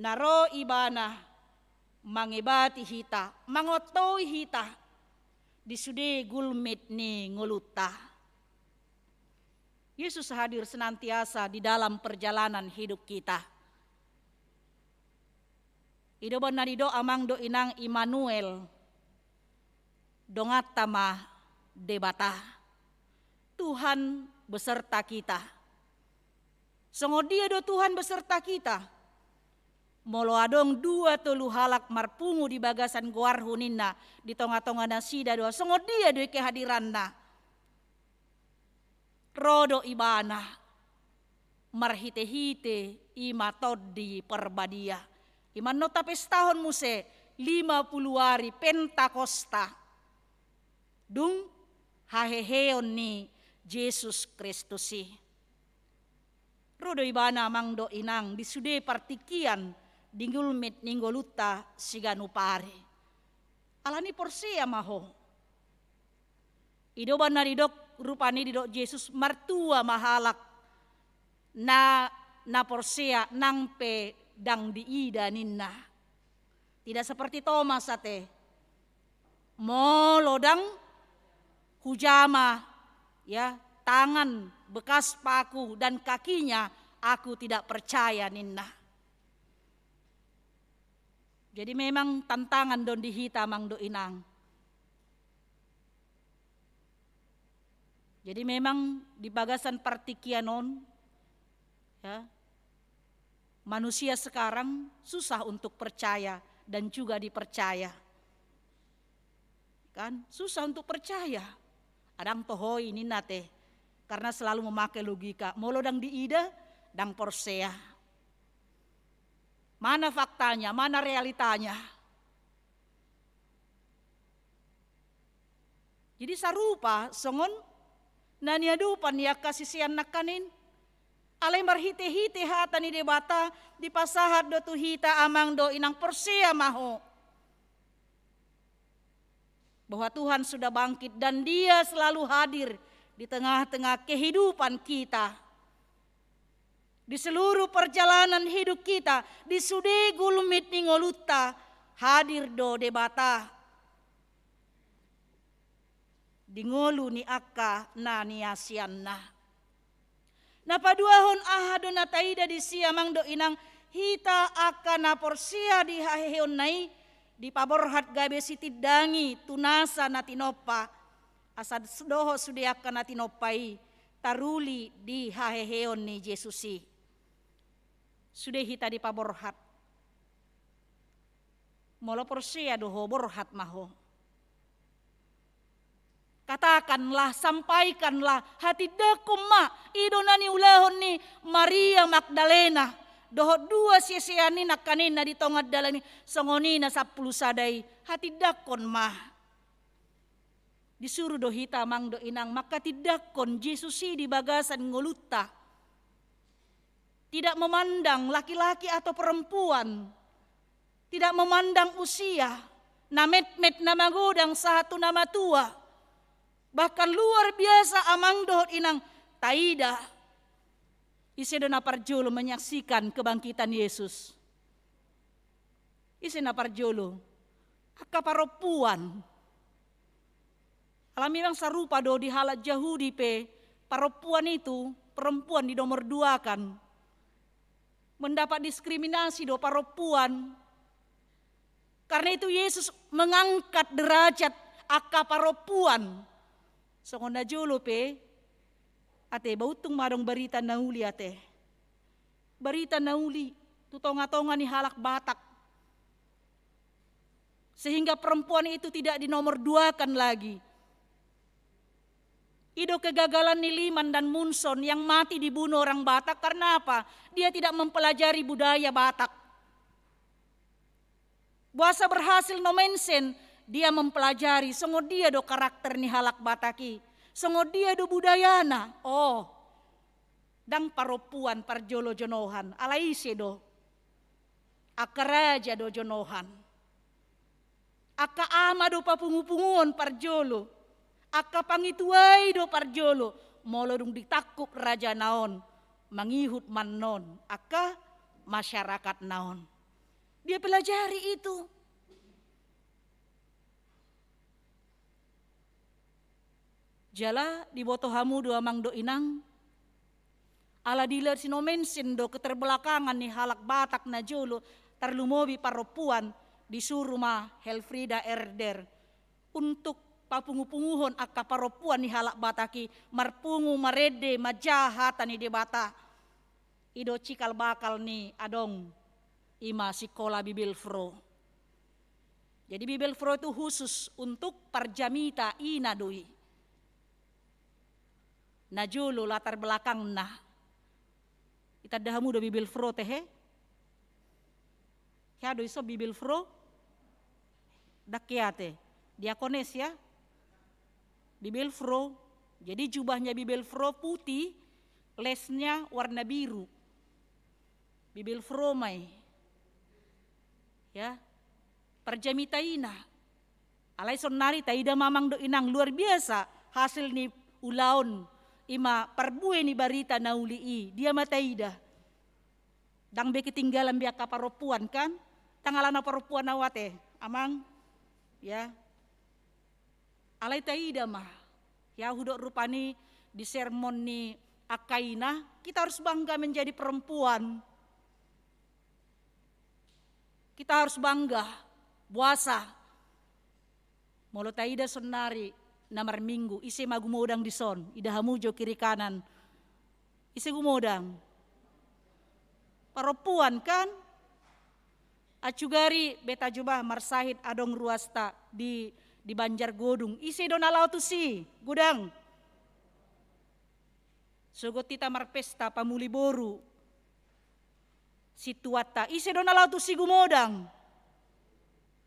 Na ro Ibana mangebati hita, mangontoi hita di sude gulmit ni ngolunta. Yesus hadir senantiasa di dalam perjalanan hidup kita. I do umbahen na nidok amang dohot inang Immanuel, donganta ma Debata. Tuhan beserta kita. Songon dia do Tuhan beserta kita? Molo adong dua tolu halak marpungu di bagasan goarhu ninna, di tonga-tonga nasida do, songon dia do i kehadiranna? Ro do Ibana marhitehite i ma Tondi Parbadia. I ma annon tapestahon muse lima pulu ari Pentakosta. Dung haheheon ni Jesus Kristus i. Ro do Ibana amang dohot inang di sude partingkian di gulmit ni ngolunta siganup ari. Alani porsea ma ho. I do umbahen na didok, rupani didok Jesus, martua ma halak na, na porsea nang pe ndang diida ninna. Tidak seperti Thomas ate. Molo ndang hujama, ya, tangan bekas paku dan kakinya, aku tidak percaya ninna. Jadi memang tantangan do di hita amang dohot inang. Jadi memang di bagasan partingkian on, ya, manusia sekarang susah untuk percaya dan juga dipercaya. Kan? Susah untuk percaya. Ndang toho i ninna ate. Karena selalu memakai logika. Molo ndang diida, ndang porsea. Mana faktanya, mana realitanya? Jadi sarupa songon na niadopan ni angka sisean nangkaning. Alai marhitehite hata ni Debata dipasahat do tu hita amang dohot inang, porsea ma ho. Bahwa Tuhan sudah bangkit dan Dia selalu hadir di tengah-tengah kehidupan kita. Di seluruh perjalanan hidup kita, di sude gulmit ni ngolunta, hadir do Debata di ngolu ni angka na niasianna. Na paduahon, aha do na taida disi amang dohot inang? Hita angka na porsea di haheheonna i, dipaborhat gabe sitindangi tu nasa na tinompa. Asa dohot sude angka na tinompa i taruli di haheheon ni Jesus i. Sude hita dipaborhat. Molo porsea do ho, borhat ma ho. Katakanlah, sampaikanlah, hatindangkon ma, i do na niulahon ni Maria Magdalena dohot dua sisean i nangkaning na di tonga dalan i, songon i na sampulu sada i, hatindangkon ma. Disuru do hita amang dohot inang mangkatindangkon Jesus i di bagasan ngolunta. Tidak memandang laki-laki atau perempuan, tidak memandang usia, na metmet, na magodang, sahat tu na matua. Bahkan luar biasa amang dohot inang, taida. Ise do na parjolo menyaksikan kebangkitan Yesus? Ise na parjolo? Angka parompuan. Alai memang sarupa do di halak Jahudi pe, parompuan itu, perempuan dinomorduakan. Mendapat diskriminasi do parompuan. Karena itu Yesus mengangkat derajat angka parompuan. Songon na jolo pe, ate, bauntung ma adong barita na uli, ate. Barita na uli tu tonga-tonga ni halak Batak. Sehingga perempuan itu tidak dinomorduakan lagi. I do kegagalan ni Liman dan Munson yang mati dibunuh orang Batak karena apa? Dia tidak mempelajari budaya Batak. Boasa berhasil Nommensen? Dia mempelajari songon dia do karakter ni halak Batak i, songon dia do budayana. Oh, ndang parompuan parjolo jonohan, alai ise do? Angka raja do jonohan. Angka ama do papungu-punguon parjolo. Angka pangituai do parjolo. Molo dung ditangkup rajana on, mangihut ma annon angka masyarakatna on. Dia pelajari itu. Jala diboto hamu do amang dohot inang, ala dilehon si Nommensen do keterbelakangan ni halak Batak na jolo, tarlumobi parompuan, disuru ma Helfrieda Herder untuk papungu-punguhon angka parompuan ni halak Batak i, marpungu, marende, manjaha hata ni Debata. I do cikal bakal ni adong, i ma sikola Bibelvrouw. Jadi Bibelvrouw itu khusus untuk parjamita, ina do i. Na jolo latar belakangna. Itanda hamu do Bibelvrouw, tehe? Hea do iso Bibelvrouw? Ndang hea, ate. Diakones, ya? Bibelvrouw. Jadi jubahnya Bibelvrouw putih, lesnya warna biru. Bibelvrouw ma i. Ya, parjamita ina. Alai sonnari taida ma amang dohot inang, luar biasa hasil ni ulaon, ima parbue ni barita na uli i, dia ma taida. Ndang be ketinggalan be angka parompuan kan? Ndang alana parompuan au ate, amang. Ya. Alai taida ma. Ya, hudok rupani di sermon ni angka ina, kita harus bangga menjadi perempuan. Kita harus bangga, boasa. Molo taida sonnari na marminggu, ise ma gumodang dison, ida hamu jo kiri kanan. Ise gumodang? Parompuan kan? Acugari beta jo bah marsahit adong ruasta di, di Banjar Godung. Ise do na laho tusi, godang? Sogot hita marpesta pamuli boru. Situatta, ise do na laho tusi gumodang?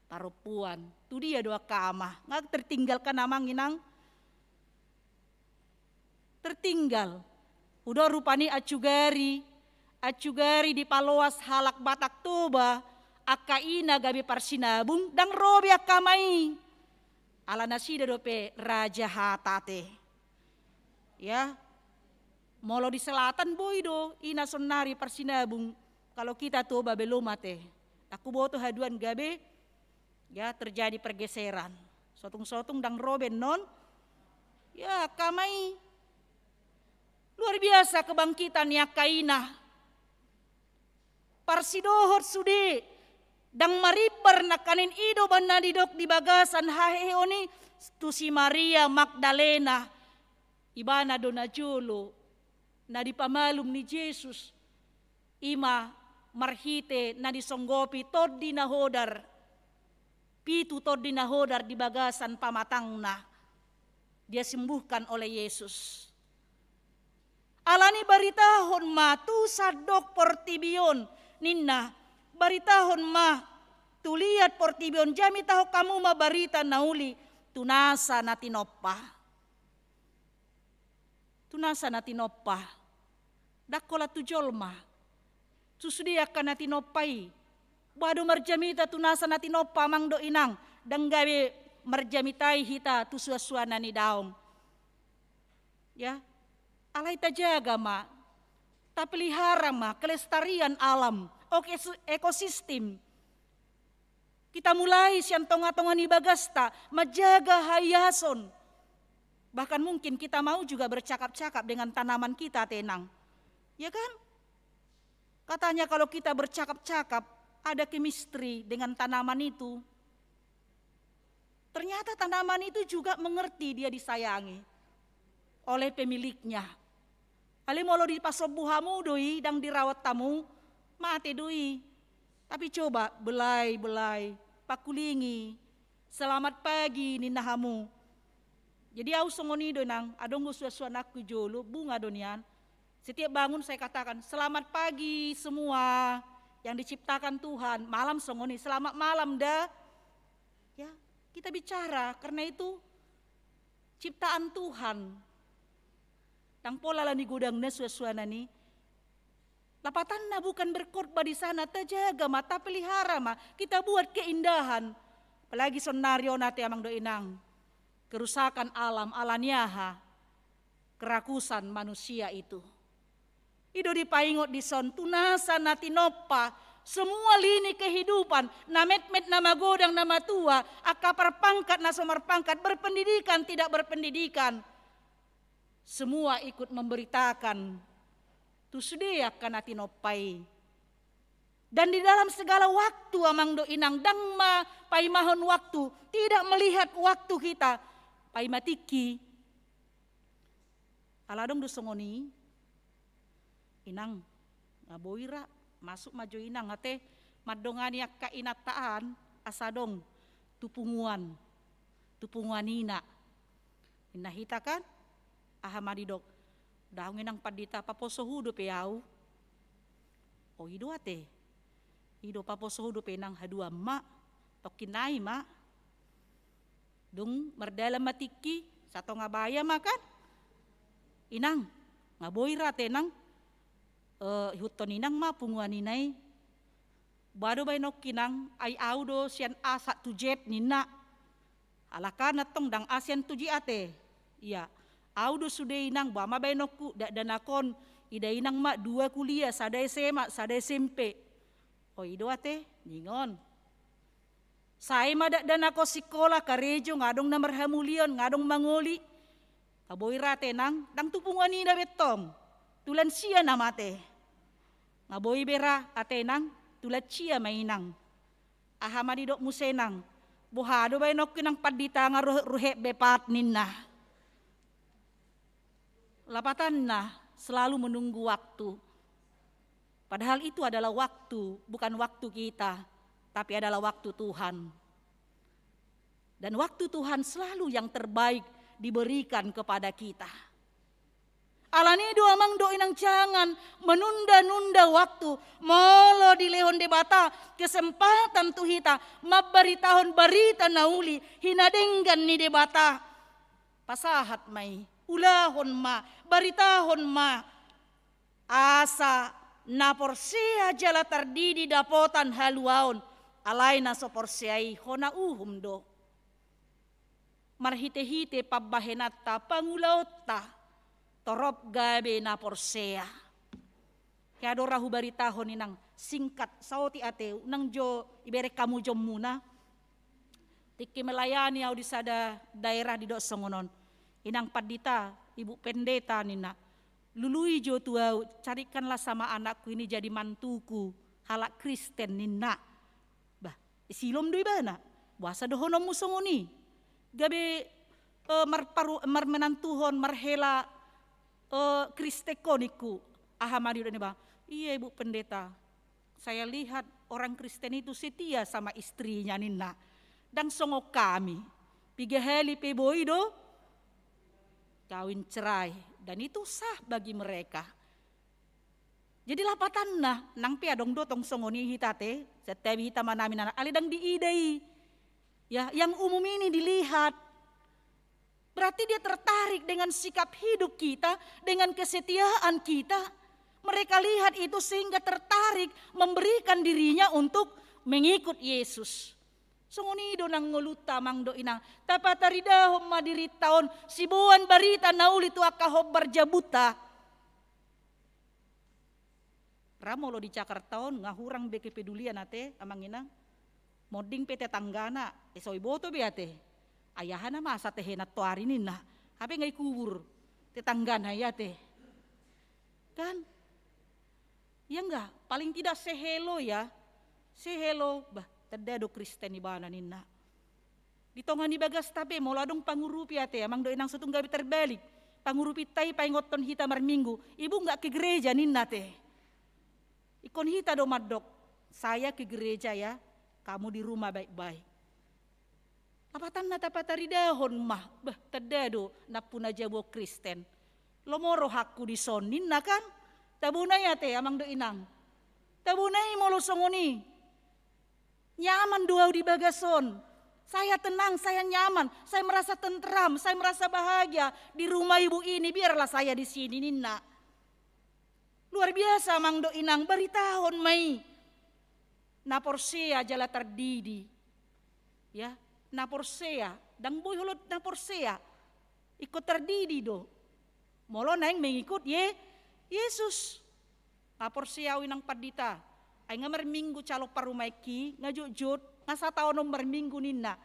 Parompuan. Tu dia do angka ama? Nga tertinggal kan amang inang? Tertinggal. Udah rupani acugari, acugari dipaloas halak Batak Toba, angka ina gabe parsinabung, ndang ro be angka ama i. Ala nasida dope raja hata ate. Ya, molo di selatan boi do ina sonnari parsinabung. Kalau kita Toba belum ate. Ndang huboto haduan gabe, ya, terjadi pergeseran. Sotung-sotung ndang ro be annon. Ya, angka ama i. Luar biasa kebangkitan ni angka ina. Parsidohot sude, ndang marimbar nangkaning i do umbahen na didok di bagasan haheheon i tu si Maria Magdalena. Ibana do na jolo na dipamalum ni Jesus, ima marhite na disonggopi tondi na hodar. Pitu tondi na hodar di bagasan pamatangna, dia sembuhkan oleh Yesus. Alani baritahon ma tu sandok portibi on, ninna, baritahon ma tu liat portibi on, jamitahon hamu ma barita na uli tu nasa na tinompa. Tu nasa na tinompa. Ndang holan tu jolma. Tu sude angka na tinompa i. Boha do marjamita tu nasa na tinompa amang dohot inang. Ndang gabe marjamita i hita tu suansuanan ni daong. Ya. Alai tajaga ma. Tapelihara ma kelestarian alam. Oke, su-, ekosistem. Kita mulai sian tongatonga ni bagasta, manjaga haiason. Bahkan mungkin kita mau juga bercakap-cakap dengan tanaman kita, ate inang. Ya kan? Katanya kalau kita bercakap-cakap, ada chemistry dengan tanaman itu. Ternyata tanaman itu juga mengerti dia disayangi oleh pemiliknya. Alai molo dipasombu hamu do i, ndang dirawat hamu, mate do i. Tapi coba belai, belai, pakulingi. Selamat pagi, ninna hamu. Jadi au songon i do inang, adong do suansuananku jolo, bunga do nian. Setiap bangun saya katakan, "Selamat pagi semua yang diciptakan Tuhan." Malam songon i, "Selamat malam, Da." Ya, kita bicara, karena itu ciptaan Tuhan. Ndang pola ala ni godangna suansuanan i. Lapatanna bukan berkhotbah di sana, tajaga ma, tapelihara ma, kita buat keindahan. Apalagi sonnari on ate amang dohot inang. Kerusakan alam, ala ni aha? Kerakusan manusia itu. I do dipaingot dison, tu nasa na tinompa, semua lini kehidupan, na metmet, na magodang, na matua, angka parpangkat, na so marpangkat, berpendidikan, tidak berpendidikan, semua ikut memberitakan tu sude angka na tinompa i. Dan di dalam segala waktu, amang dohot inang, ndang ma paimahon waktu, tidak melihat waktu kita, paima tingki. Ala adong do songon i, inang, nga boi ra, masuk ma jo inang, ate, mandongani angka inanta an, asa adong tu punguan, tu punguan ina. Ninna hita kan, aha ma didok, "Daong inang pandita, paposo hu dope au." "O i do ate, i do paposo hu dope inang, haduan ma, tongkin nai ma." Dung mardalan ma tingki, satonga baya ma kan. "Inang, nga boi ra ate inang, eh, ihuthon inang ma punguan ina i." Boha do baenonku inang, ai au do sian A sahat tu Z ninna. Alana antong ndang A sian tu Z ate. Ia, au do sude inang, boha ma baenonku, dakdanak on, ida inang ma dua kuliah, sada S M A, sada S M P. O i do ate, ningon. Sae ma dakdanak on sikola, karejo, nga adong na marhamulion, nga adong mangoli. Nga boi ra ate nang, ndang tu punguan ida be antong. Tu lansia na mate. Nga boi be ra ate nang, tu lansia ma inang. Aha ma didok muse nang. Boha do baenonku inang pandita, nga ruhet-ruhet be pat ninna. Lapatanna, selalu menunggu waktu. Padahal itu adalah waktu, bukan waktu kita, tapi adalah waktu Tuhan. Dan waktu Tuhan selalu yang terbaik diberikan kepada kita. Alani do amang dohot inang, jangan menunda-nunda waktu. Molo dilehon Debata kesempatan tu hita mambaritahon barita na uli, hinadenggan ni Debata, pasahat ma i, ulahon ma, baritahon ma. Asa na porsea jala tardidi dapotan haluaon, alai na so porsea i hona uhum do. Marhite-hite pambahenanta, pangulaonta, torop gabe na porsea. Hea do ra hubaritahon inang, singkat, saotik ate, unang jo ibereng hamu jommuna. Tingki melayani au di sada daerah, didok songon on. Inang pandita, ibu pendeta ninna. Lului jo tu au, carikanlah sama anakku ini jadi mantuku, halak Kristen ninna. Bah, silom do ibana. Boasa dohononmu songon i? Gabe, eh, marparu-, marmenantuhon, marhela, eh, Kristen ho ningku. Aha ma didok ni ba? Iya, Ibu Pendeta. Saya lihat orang Kristen itu setia sama istrinya ninna. Ndang songon hami. Piga hali pe boi do kawin cerai. Dan itu sah bagi mereka. Jadi lapatanna, nang pe adong do tong songon i hita ate, setiap hita manami anak, alai ndang diida i. Ya, yang umum ini dilihat. Berarti dia tertarik dengan sikap hidup kita, dengan kesetiaan kita. Mereka lihat itu sehingga tertarik memberikan dirinya untuk mengikut Yesus. Songon i do nang ngolunta amang dohot inang, tapataridahon ma dirinta on, siboan barita na uli tu angka hombar jabunta. Ra molo di Jakarta on, nga hurang be kepedulian ate, amang inang. Monding pe tetanggana, eh, so iboto be ate. Ai aha na masa tehe nantoari ninna. Hape nga ikubur tetanggana i ate. Kan? Ya enggak, paling tidak say hello ya. Say hello, bah, tanda do Kristen ibana ninna. Di tonga ni bagasta pe, molo adong pangurupi ate, amang dohot inang, so tung gabe terbalik. Pangurupinta i paingothon hita marminggu, ibu enggak ke gereja ninna ate. Ingkon hita do mandok, saya ke gereja ya, kamu di rumah baik-baik. Lapatanna tapataridahon ma, bah, tanda do nampuna jabu on Kristen. Lomo rohangku dison ninna kan? Tabo nai ate, amang dohot inang. Tabo nai molo songon i. Nyaman do au di bagas on. Saya tenang, saya nyaman, saya merasa tentram, saya merasa bahagia di rumah ibu ini, biarlah saya di sini ninna. Luar biasa amang dohot inang, baritahon ma i. Na porsea jala tardidi. Ya, na porsea, ndang boi holot na porsea. Ingkon tardidi do. Molo naeng mengikut Ye-, Yesus. Nga porsea au inang pandita. Ai nga marminggu calon parumaenki, nga jotjot, nga sataon on marminggu ninna.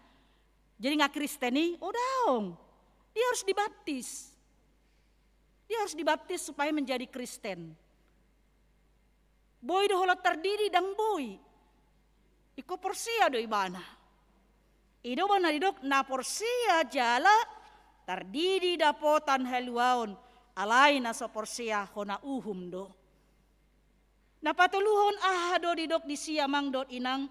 Jadi nga Kristen i, o daong. Dia harus dibaptis. Dia harus dibaptis supaya menjadi Kristen. Boi do holot tardidi, ndang boi. Ingkon porsea do ibana. I do umbahen na didok, na porsea jala tardidi dapotan haluaon, alai na so porsea hona uhum do. Na patoluhon, aha do didok disi amang dohot inang?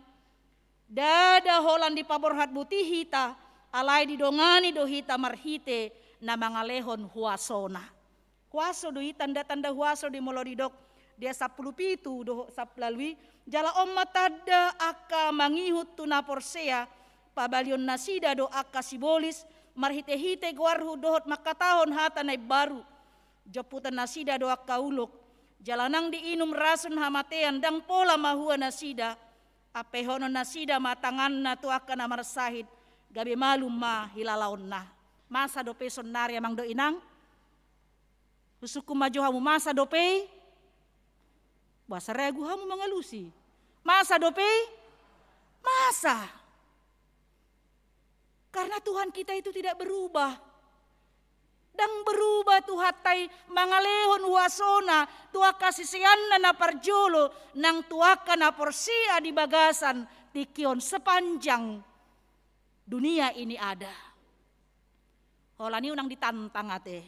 Ndada holan dipaborhat boti hita, alai didongani do hita marhite na mangalehon huasona. Huaso do i, tanda-tanda huaso do i molo didok di ayat sampulu pitu dohot sampulu ualu i, jala on ma tanda angka mangihut tu na porsea, pabalion nasida do angka sibolis, marhite-hite goarhu dohot mangkatahon hata na imbaru. Jomputan nasida do angka ulok, jala nang diinum rasun hamatean, ndang pola mahua nasida. Ampehonon nasida ma tanganna tu angka na marsahit, gabe malum ma hilalaonna. Masa dope sonnari amang dohot inang? Husungkun ma jo hamu, masa dope i? Boasa ragu hamu mangalusi? Masa dope i? Masa. Karena Tuhan kita itu tidak berubah. Ndang berubah Tuhanta i mangalehon huasona tu angka siseanna na parjolo nang tu angka na porsea di bagasan tingki on sepanjang dunia ini ada. Holan i unang ditantang ate.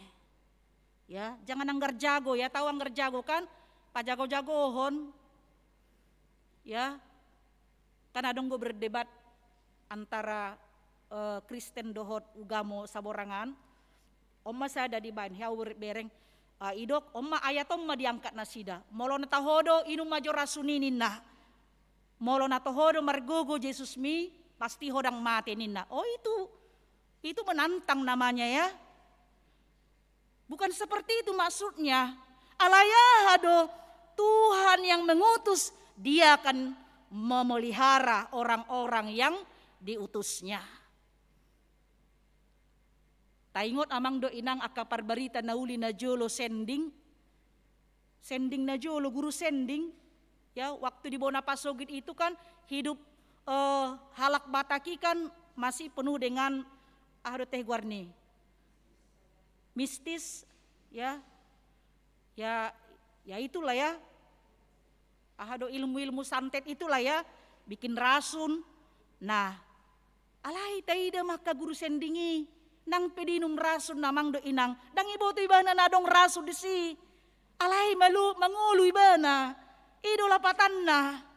Ya, jangan anggar jago ya, tahu anggar jago kan? Pajago-jagohon. Ya, kan adong do berdebat antara eh, Kristen dohot ugamo saborangan. On ma sada dibaen, hea bereng, eh, idok, on ma ayat on ma diangkat nasida. Molo na toho do, inum ma jo rasun i ninna. Molo na toho do margogo Jesusmi, pasti ho ndang mate ninna. Oh itu, itu menantang namanya ya. Bukan seperti itu maksudnya. Alai aha do, Tuhan yang mengutus, dia akan memelihara orang-orang yang diutusnya. Taingot amang dohot inang angka parbarita na uli na jolo sending. Sending na jolo, guru sending. Ya, waktu di bona pasogit itu kan hidup eh, halak Batak i kan masih penuh dengan aha do teh goarna i, mistis, ya, ya, ya itulah ya, aha do ilmu-ilmu santet itulah ya, bikin rasun. Nah, alai taida ma angka guru sending i, nang pe diinum rasun amang dohot inang, ndang diboto ibana na adong rasun disi. Alai malu mangolu ibana. I do lapatanna.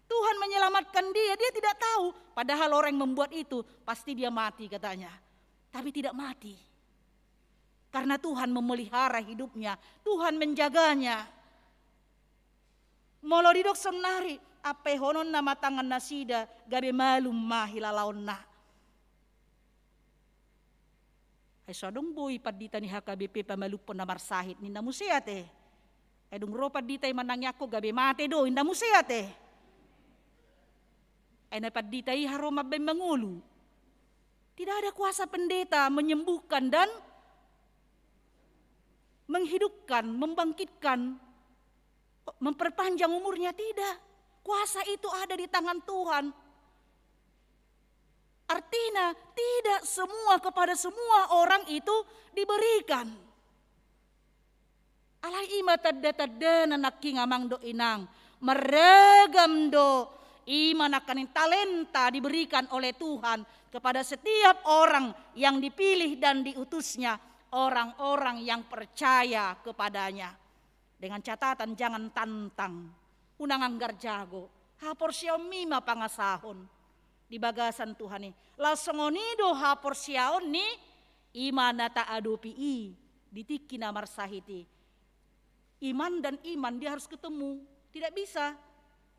Tuhan menyelamatkan dia, dia tidak tahu. Padahal orang yang membuat itu, pasti dia mati katanya. Tapi tidak mati. Karena Tuhan memelihara hidupnya, Tuhan menjaganya. Molo didok sonnari, ampehononna ma tangan nasida, gabe malum ma hilalaonna. Ai so adong boi pandita ni H K B P pamalumhon na marsahit, ninna muse ate. Ai dung ro pandita i manangiangkon gabe mate do, ninna muse ate. Ai na pandita i haru mambaen mangolu. Tidak ada kuasa pendeta menyembuhkan dan menghidupkan, membangkitkan, memperpanjang umurnya, tidak. Kuasa itu ada di tangan Tuhan. Artinya, tidak semua kepada semua orang itu diberikan. Alai i ma tanda-tandana nangkin amang dohot inang. Marragam do i ma nangkaning talenta diberikan oleh Tuhan kepada setiap orang yang dipilih dan diutusnya, orang-orang yang percaya kepadanya. Dengan catatan jangan tantang, unang anggar jago. Haporseaonmi ma pangasahon di bagasan Tuhan i. Laos songon i do haporseaon ni i ma na taadopi i di tingki na marsahit i. Iman dan iman dia harus ketemu. Tidak bisa.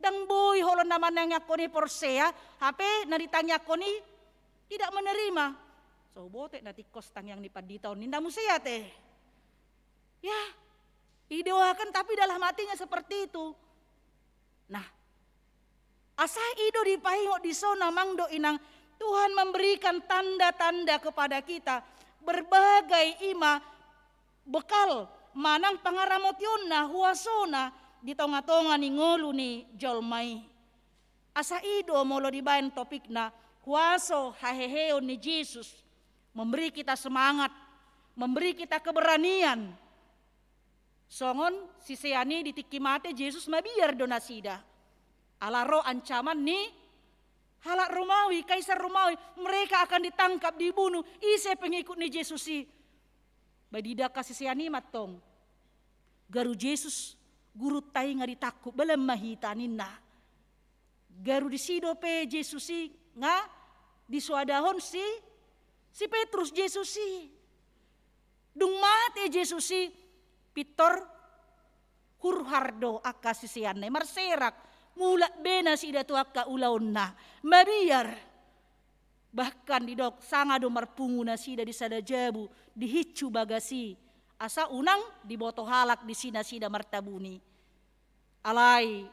Ndang boi holan na manangiangkon i porsea, hape na ditangiangkon i tidak menerima. So botek na tingkos tangiang ni pandita on, ninna muse ate. Ya, didoakan tapi dalam hatinya seperti itu. Nah, asa i do dipaingot dison amang dohot inang, Tuhan memberikan tanda-tanda kepada kita, berbagai i ma bekal manang pangaramotionna, huasona di tonga-tonga ni ngolu ni jolma i. Asa i do molo dibaen topikna, huaso haheheon ni Jesus, memberi kita semangat, memberi kita keberanian. Songon sisean i di tingki mate Jesus mabiar do nasida. Ala ro ancaman ni halak Romawi, kaisar Romawi, mereka akan ditangkap, dibunuh, ise pengikut ni Jesus i. Ba diida angka sisean i mantong. Garu Jesus, guru tainga ditangkup, balan ma hita ninna. Garu disi dope Jesus i nga disoadahon si, si Petrus Jesus i. Dung mate Jesus i, pintor hurhar do angka siseanna i, marserak, mulak be nasida tu angka ulaonna, mabiar. Bahkan didok sanga do marpungu nasida di sada jabu, dihinsu bagas i, asa unang diboto halak disi nasida martabuni. Alai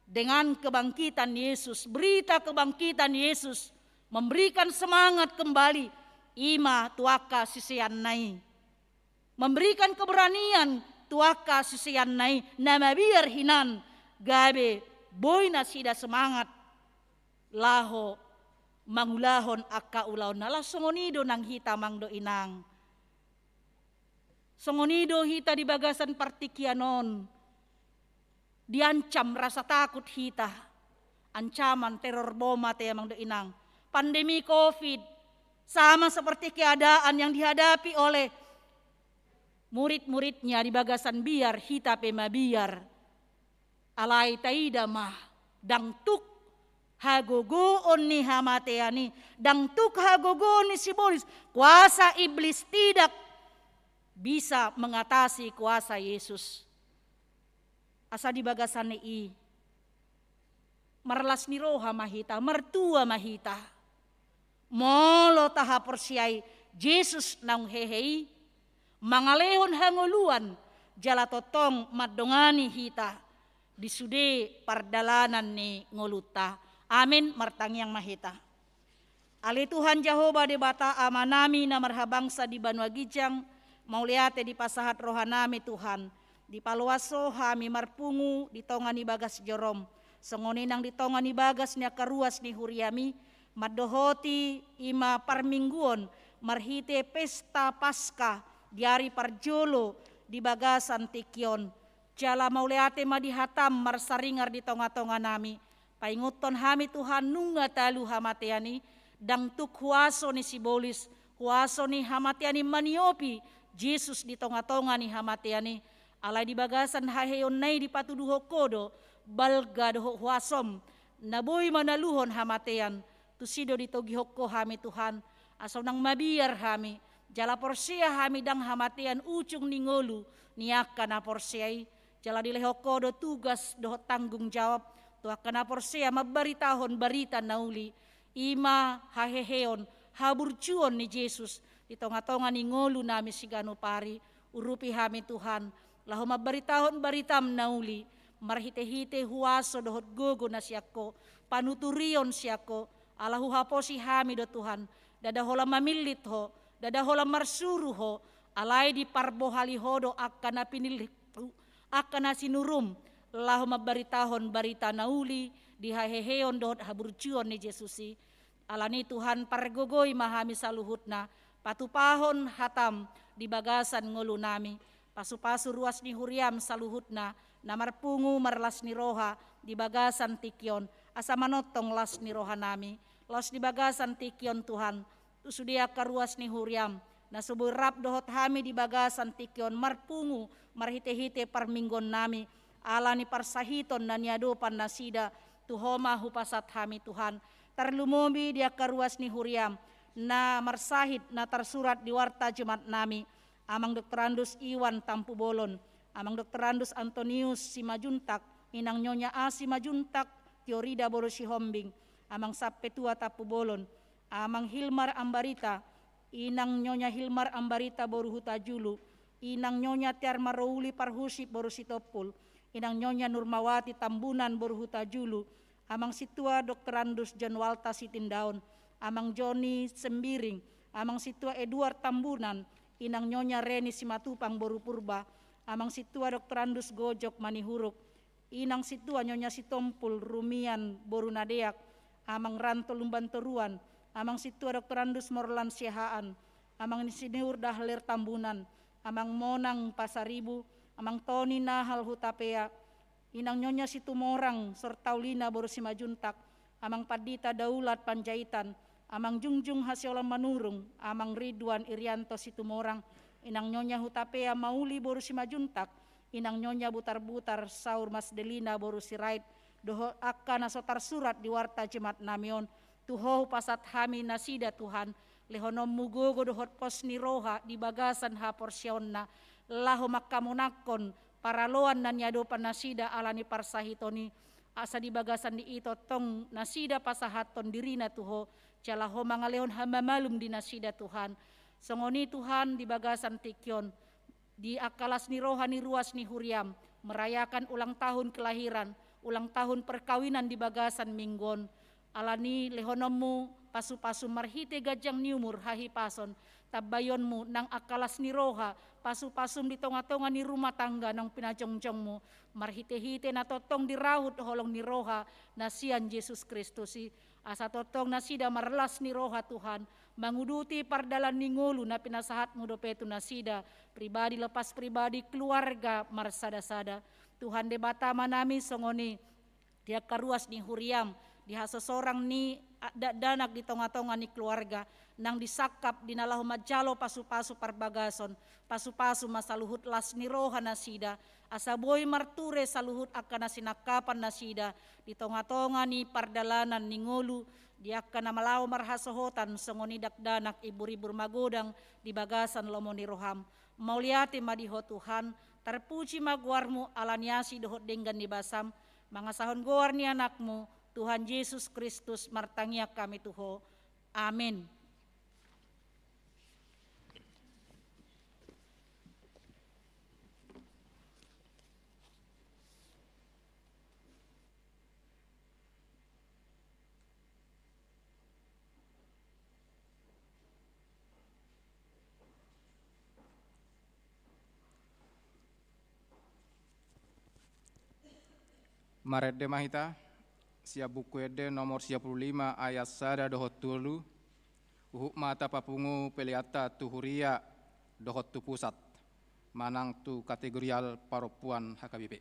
Dengan kebangkitan Yesus, berita kebangkitan Yesus memberikan semangat kembali ima tu angka siseanna i. Memberikan keberanian tu angka siseanna i na mabiar hinan gabe boi nasida semangat laho mangulahon angka ulaonna. Laos songon i do nang hita amang dohot inang. Songon i do hita di bagasan partingkian on. Diancam rasa takut hita. Ancaman teror bom ate amang dohot inang. Pandemi covid. Sama seperti keadaan yang dihadapi oleh murid-muridnya di bagasan biar hita pe mabiar. Alai taida ma, ndang tuk hagogoon ni hamatean i, ndang tuk hagogoon ni sibolis, kuasa iblis tidak bisa mengatasi kuasa Yesus. Asa di bagasan i marlas ni roha ma hita, martua ma hita. Molo tahaporseai Jesus naung hehe i, mangalehon hangoluan jala tongtong mandongani hita di sude pardalanan ni ngolunta. Amin. Martangiang ma hita. Ale Tuhan Jahowa Debata Amanami na marhabangsa di banua ginjang, mauliate dipasahat rohanami Tuhan, dipaloas Ho hami marpungu di tonga ni bagas jorom, songon i nang di tonga ni bagas ni angka ruas ni huriami, mandohoti ima parmingguon marhite pesta Paska di ari parjolo di bagasan tingki on. Jala mauliate ma di hatam marsaringar di tonga-tonga nami. Paingothon hami Tuhan nunga talu hamatean i, ndang tuk huaso ni sibolis, huaso ni hamatean i maniopi Jesus di tonga-tonga ni hamatean i. Alai di bagasan haheheonna i dipatuduhon Ho do, balga dohot huasom, na boi manaluhon hamatean. Tusi do ditogihon Ho hami Tuhan, asa unang mabiar hami, jala porsea hami ndang hamatean ujung ni ngolu ni angka na porsea i, jala dilehon Ho do tugas dohot tanggung jawab tu angka na porsea mambaritahon barita na uli, ima haheheon, haburjuon ni Jesus di tonga-tonga ni ngolu nami siganup ari. Urupi hami Tuhan, laho mambaritahon baritam na uli, marhite-hite huaso dohot gogo na sian Ho, panuturion sian Ho, ala huhaposi hami do Tuhan, ndada holan mamillit Ho, ndada holan marsuru Ho, alai diparbohali Ho do angka na pinillit, angka na sinurum, laho mambaritahon barita na uli di haheheon dohot haburjuon ni Jesus i. Alani Tuhan pargogoi ma hami saluhutna, patupahon hatam di bagasan ngolu nami, pasu-pasu ruas ni huriam saluhutna, na marpungu marlas ni roha di bagasan tingki on, asa manongtong las ni roha nami, laos di bagasan tingki on Tuhan, tu sude angka ruas ni huriam, na so boi rap dohot hami di bagasan tingki on marpungu marhite-hite parmingguon nami, ala ni parsahiton na niadopan nasida, tu Ho ma hupasahat hami Tuhan, tarlumobi di angka ruas ni huriam, na marsahit na tarsurat di warta Jumat nami, Amang Doktorandus Iwan Tampubolon, Amang Doktorandus Antonius Simanjuntak, Inang Nyonya A Simanjuntak, Tiorida boru Sihombing, Amang Sampetua Tampubolon, Amang Hilmar Ambarita, Inang Nyonya Hilmar Ambarita boru Hutajulu, Inang Nyonya Tiar Marouli Parhusip boru Sitompul, Inang Nyonya Nurmawati Tambunan boru Hutajulu, Amang Sintua Doktorandus John Walta Sitindaon, Amang Joni Sembiring, Amang Sintua Eduard Tambunan, Inang Nyonya Reni Simatupang boru Purba, Amang Sintua Doktorandus Gojok Manihuruk, Inang Sintua Nyonya Sitompul Rumian boru Nadeak, Amang Ranto Lumban Toruan, Amang Sintua Doktorandus Morlan Siahaan, Amang Insinyur Dahlir Tambunan, Amang Monang Pasaribu, Amang Toni Nahal Hutapea, Inang Nyonya Situmorang Sortaulina boru Simanjuntak, Amang Pandita Daulat Panjaitan, Amang Jungjung Hasiolan Manurung, Amang Ridwan Irianto Situmorang, Inang Nyonya Hutapea Mauli boru Simanjuntak, Inang Nyonya Butarbutar Saur Masdelina boru Sirait, dohot angka na so tarsurat di warta Jumat nami on, tu Ho hupasahat hami nasida Tuhan, lehononmu gogo dohot pos ni roha di bagasan haporseaonna, laho mangkamonangkon paraloan na niadopan nasida ala ni parsahiton i, asa di bagasan ni i tongtong nasida pasahathon dirina tu Ho, jala Ho mangalehon hamamalum di nasida Tuhan. Songon i Tuhan di bagasan tingki on, di angka las ni roha ni ruas ni huriam, merayakan ulang tahun kelahiran ulang tahun perkawinan di bagasan minggu on. Alani lehononmu pasu-pasu marhite ganjang ni umur, hahipason, tambaionmu nang angka las ni roha, pasu-pasum di tonga-tonga ni rumah tangga naung pinajongjongmu, marhite-hite na tongtong dirahut holong ni roha na sian Jesus Kristus i, asa tongtong nasida marlas ni roha Tuhan, manguduti pardalan ni ngolu na pinasahatmu dope tu nasida, pribadi lepas pribadi, keluarga marsada-sada. Tuhan Debata Amanami, songon i di angka ruas ni huriam, di hasosorang ni a-, dakdanak di tonga-tonga ni keluarga, nang disangkap di na laho manjalo pasu-pasu parbagason, pasu-pasu ma saluhut las ni roha nasida, asa boi marture saluhut angka na sinangkapan nasida di tonga-tonga ni pardalanan ni ngolu, di angka na laho marhasohotan songon i dakdanak, ibur-ibur magodang di bagasan lomo ni roham. Mauliate ma di Ho Tuhan, tarpuji ma goarmu ala ni asi dohot denggan ni basam, mangasahon goar ni Anakmu, Tuhan Jesus Kristus, martangiang hami tu Ho. Amin. Marende ma hita sian Buku Ende nomor sia pulu lima ayat sada dohot tolu. Huhut ma tapapungu peleanta tu huria dohot tu pusat manang tu kategorial parompuan H K B P.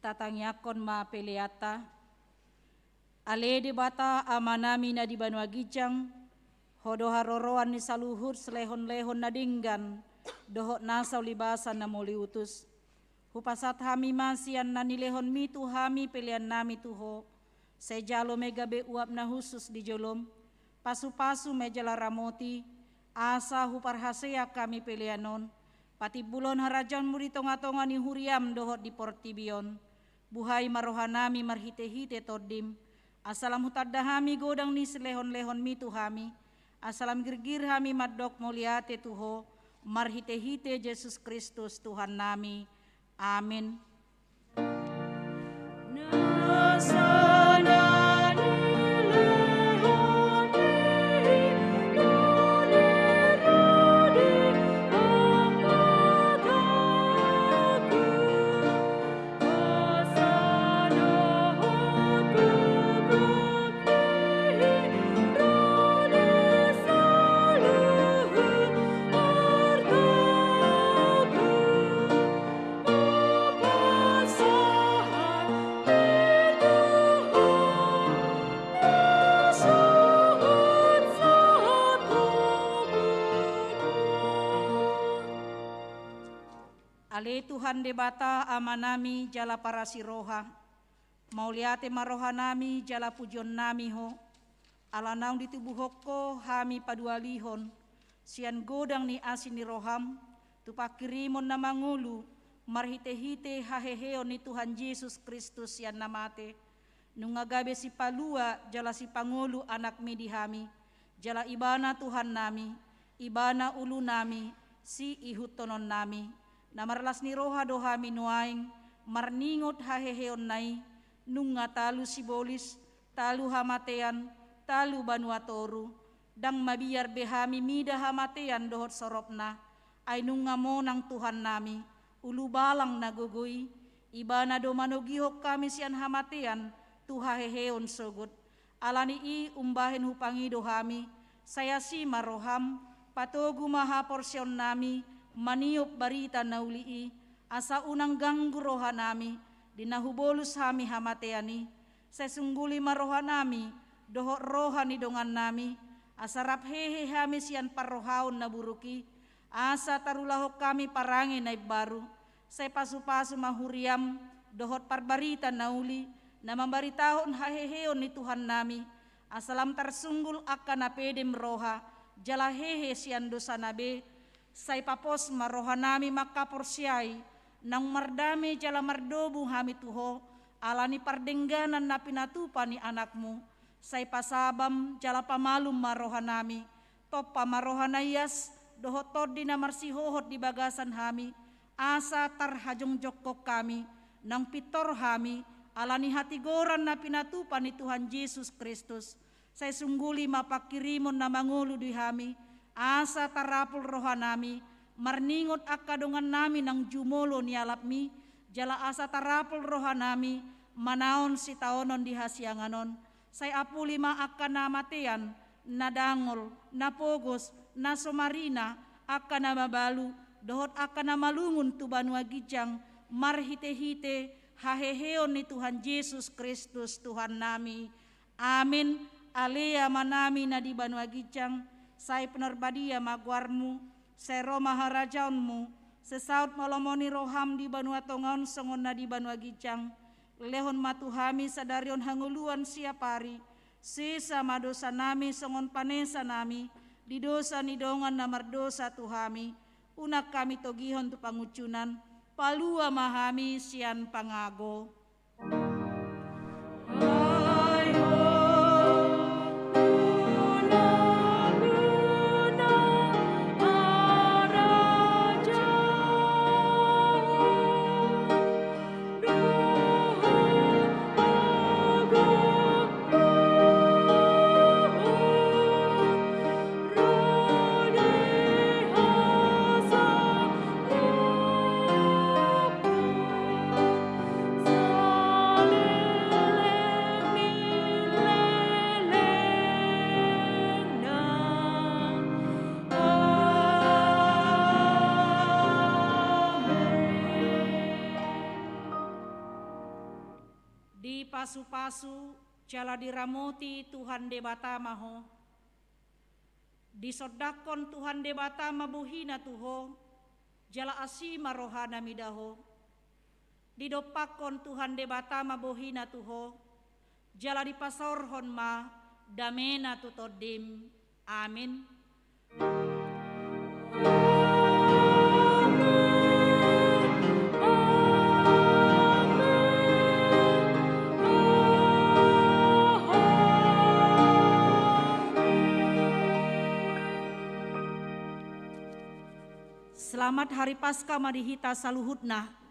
Tatangiangkon ma peleanta. Ale Debata Amanami na di banua ginjang, Ho do haroroan ni saluhut silehon-lehon na denggan, dohot nasa ulibasan na mauliutus. Hupasahat hami ma sian na nilehonmi tu hami peleannami tu Ho, sai jalo ma i gabe uap na hushus di jolom, pasupasu ma i jala ramoti, asa huparhaseang hami pelean on patimbulhon harajaonmu di tongatonga ni huriam dohot di portibi on. Buhai ma rohanami marhitehite Tondim, asa lam hutanda hami godang ni silehonlehonmi tu hami, asa lam girgir hami mandok mauliate tu Ho, marhitehite Jesus Kristus Tuhannami. Amin. Ale Tuhan Debata Amanami jala parasi roha, mauliate ma rohanami jala pujionnami Ho, ala naung ditubuhon Ho hami padualihon sian godang ni asi ni roham tu panghirimon na mangolu marhitehite haheheon ni Tuhan Jesus Kristus sian na mate, nunga gabe sipalua jala sipangolu anakmi di hami, jala Ibana Tuhannami, Ibana ulunami, siihuthononnami. Na marlas ni roha do hami nuaeng marningot haheheonna i, nunga talu sibolis, talu hamatean, talu banua toru. Ndang mabiar be hami mida hamatean dohot soropna, ai nunga monang Tuhannami, ulubalang na gogo i, Ibana do manogihon hami sian hamatean tu haheheon sogot. Ala ni i umbahen hupangido hami, sai asi ma roham, patogu ma haporseaonnami maniop barita na uli i, asa unang ganggu rohanami di na hubolus hami hamatean i. Sai sungguli ma rohanami dohot roha ni dongannami, asa rap hehe hami sian parrohaon na buruk i, asa tarulahon hami parange na imbaru. Sai pasupasu ma huriam dohot parbarita na uli na mambaritahon haheheon ni Tuhannami, asa lam tarsunggul angka na pedem roha jala hehe sian dosana be. Sai papos ma rohanami mangkaporseai, naung mardame jala mardomu hami tu Ho, ala ni pardengganan na pinatupa ni Anakmu. Sai pasabam jala pamalum ma rohanami, tompa ma roha na ias dohot tondi na marsihohot di bagasan hami, asa tarhajongjongkon hami, naung pintor hami, ala ni hatigoran na pinatupa ni Tuhan Jesus Kristus. Sai sungguli ma panghirimon na mangolu di hami, asa tarapul rohanami, marningot angka dongannami naung jumolo nialapmi, jala asa tarapul rohanami, manaon sitaonon di hasiangan on. Sai apuli ma angka na matean, na dangol, na pogos, na so marina, angka na mabalu, dohot angka na malungun tu banua ginjang, marhitehite haheheon ni Tuhan Jesus Kristus Tuhannami. Amin. Ale Amanami na di banua ginjang, sai pinarbadia ma goarmu, sai ro ma harajaonmu, sai saut ma lomo ni roham di banua tonga on songon na di banua ginjang. Lehon ma tu hami sadari on hangoluan siapari, sesa ma dosanami songon panesanami di dosa ni dongan na mardosa tu hami, unang hami togihon tu pangunjunan, palua ma hami sian pangago. Dipasupasu jala diramoti Tuhan Debata ma ho. Disondangkon Tuhan Debata ma bohina tu ho, Jala asi ma roha na mida ho. Didompakkon Tuhan Debata ma bohina tu ho, jala dipasaorhon ma damena tu tondim. Amin. Selamat Hari Paskah ma di hita saluhutna.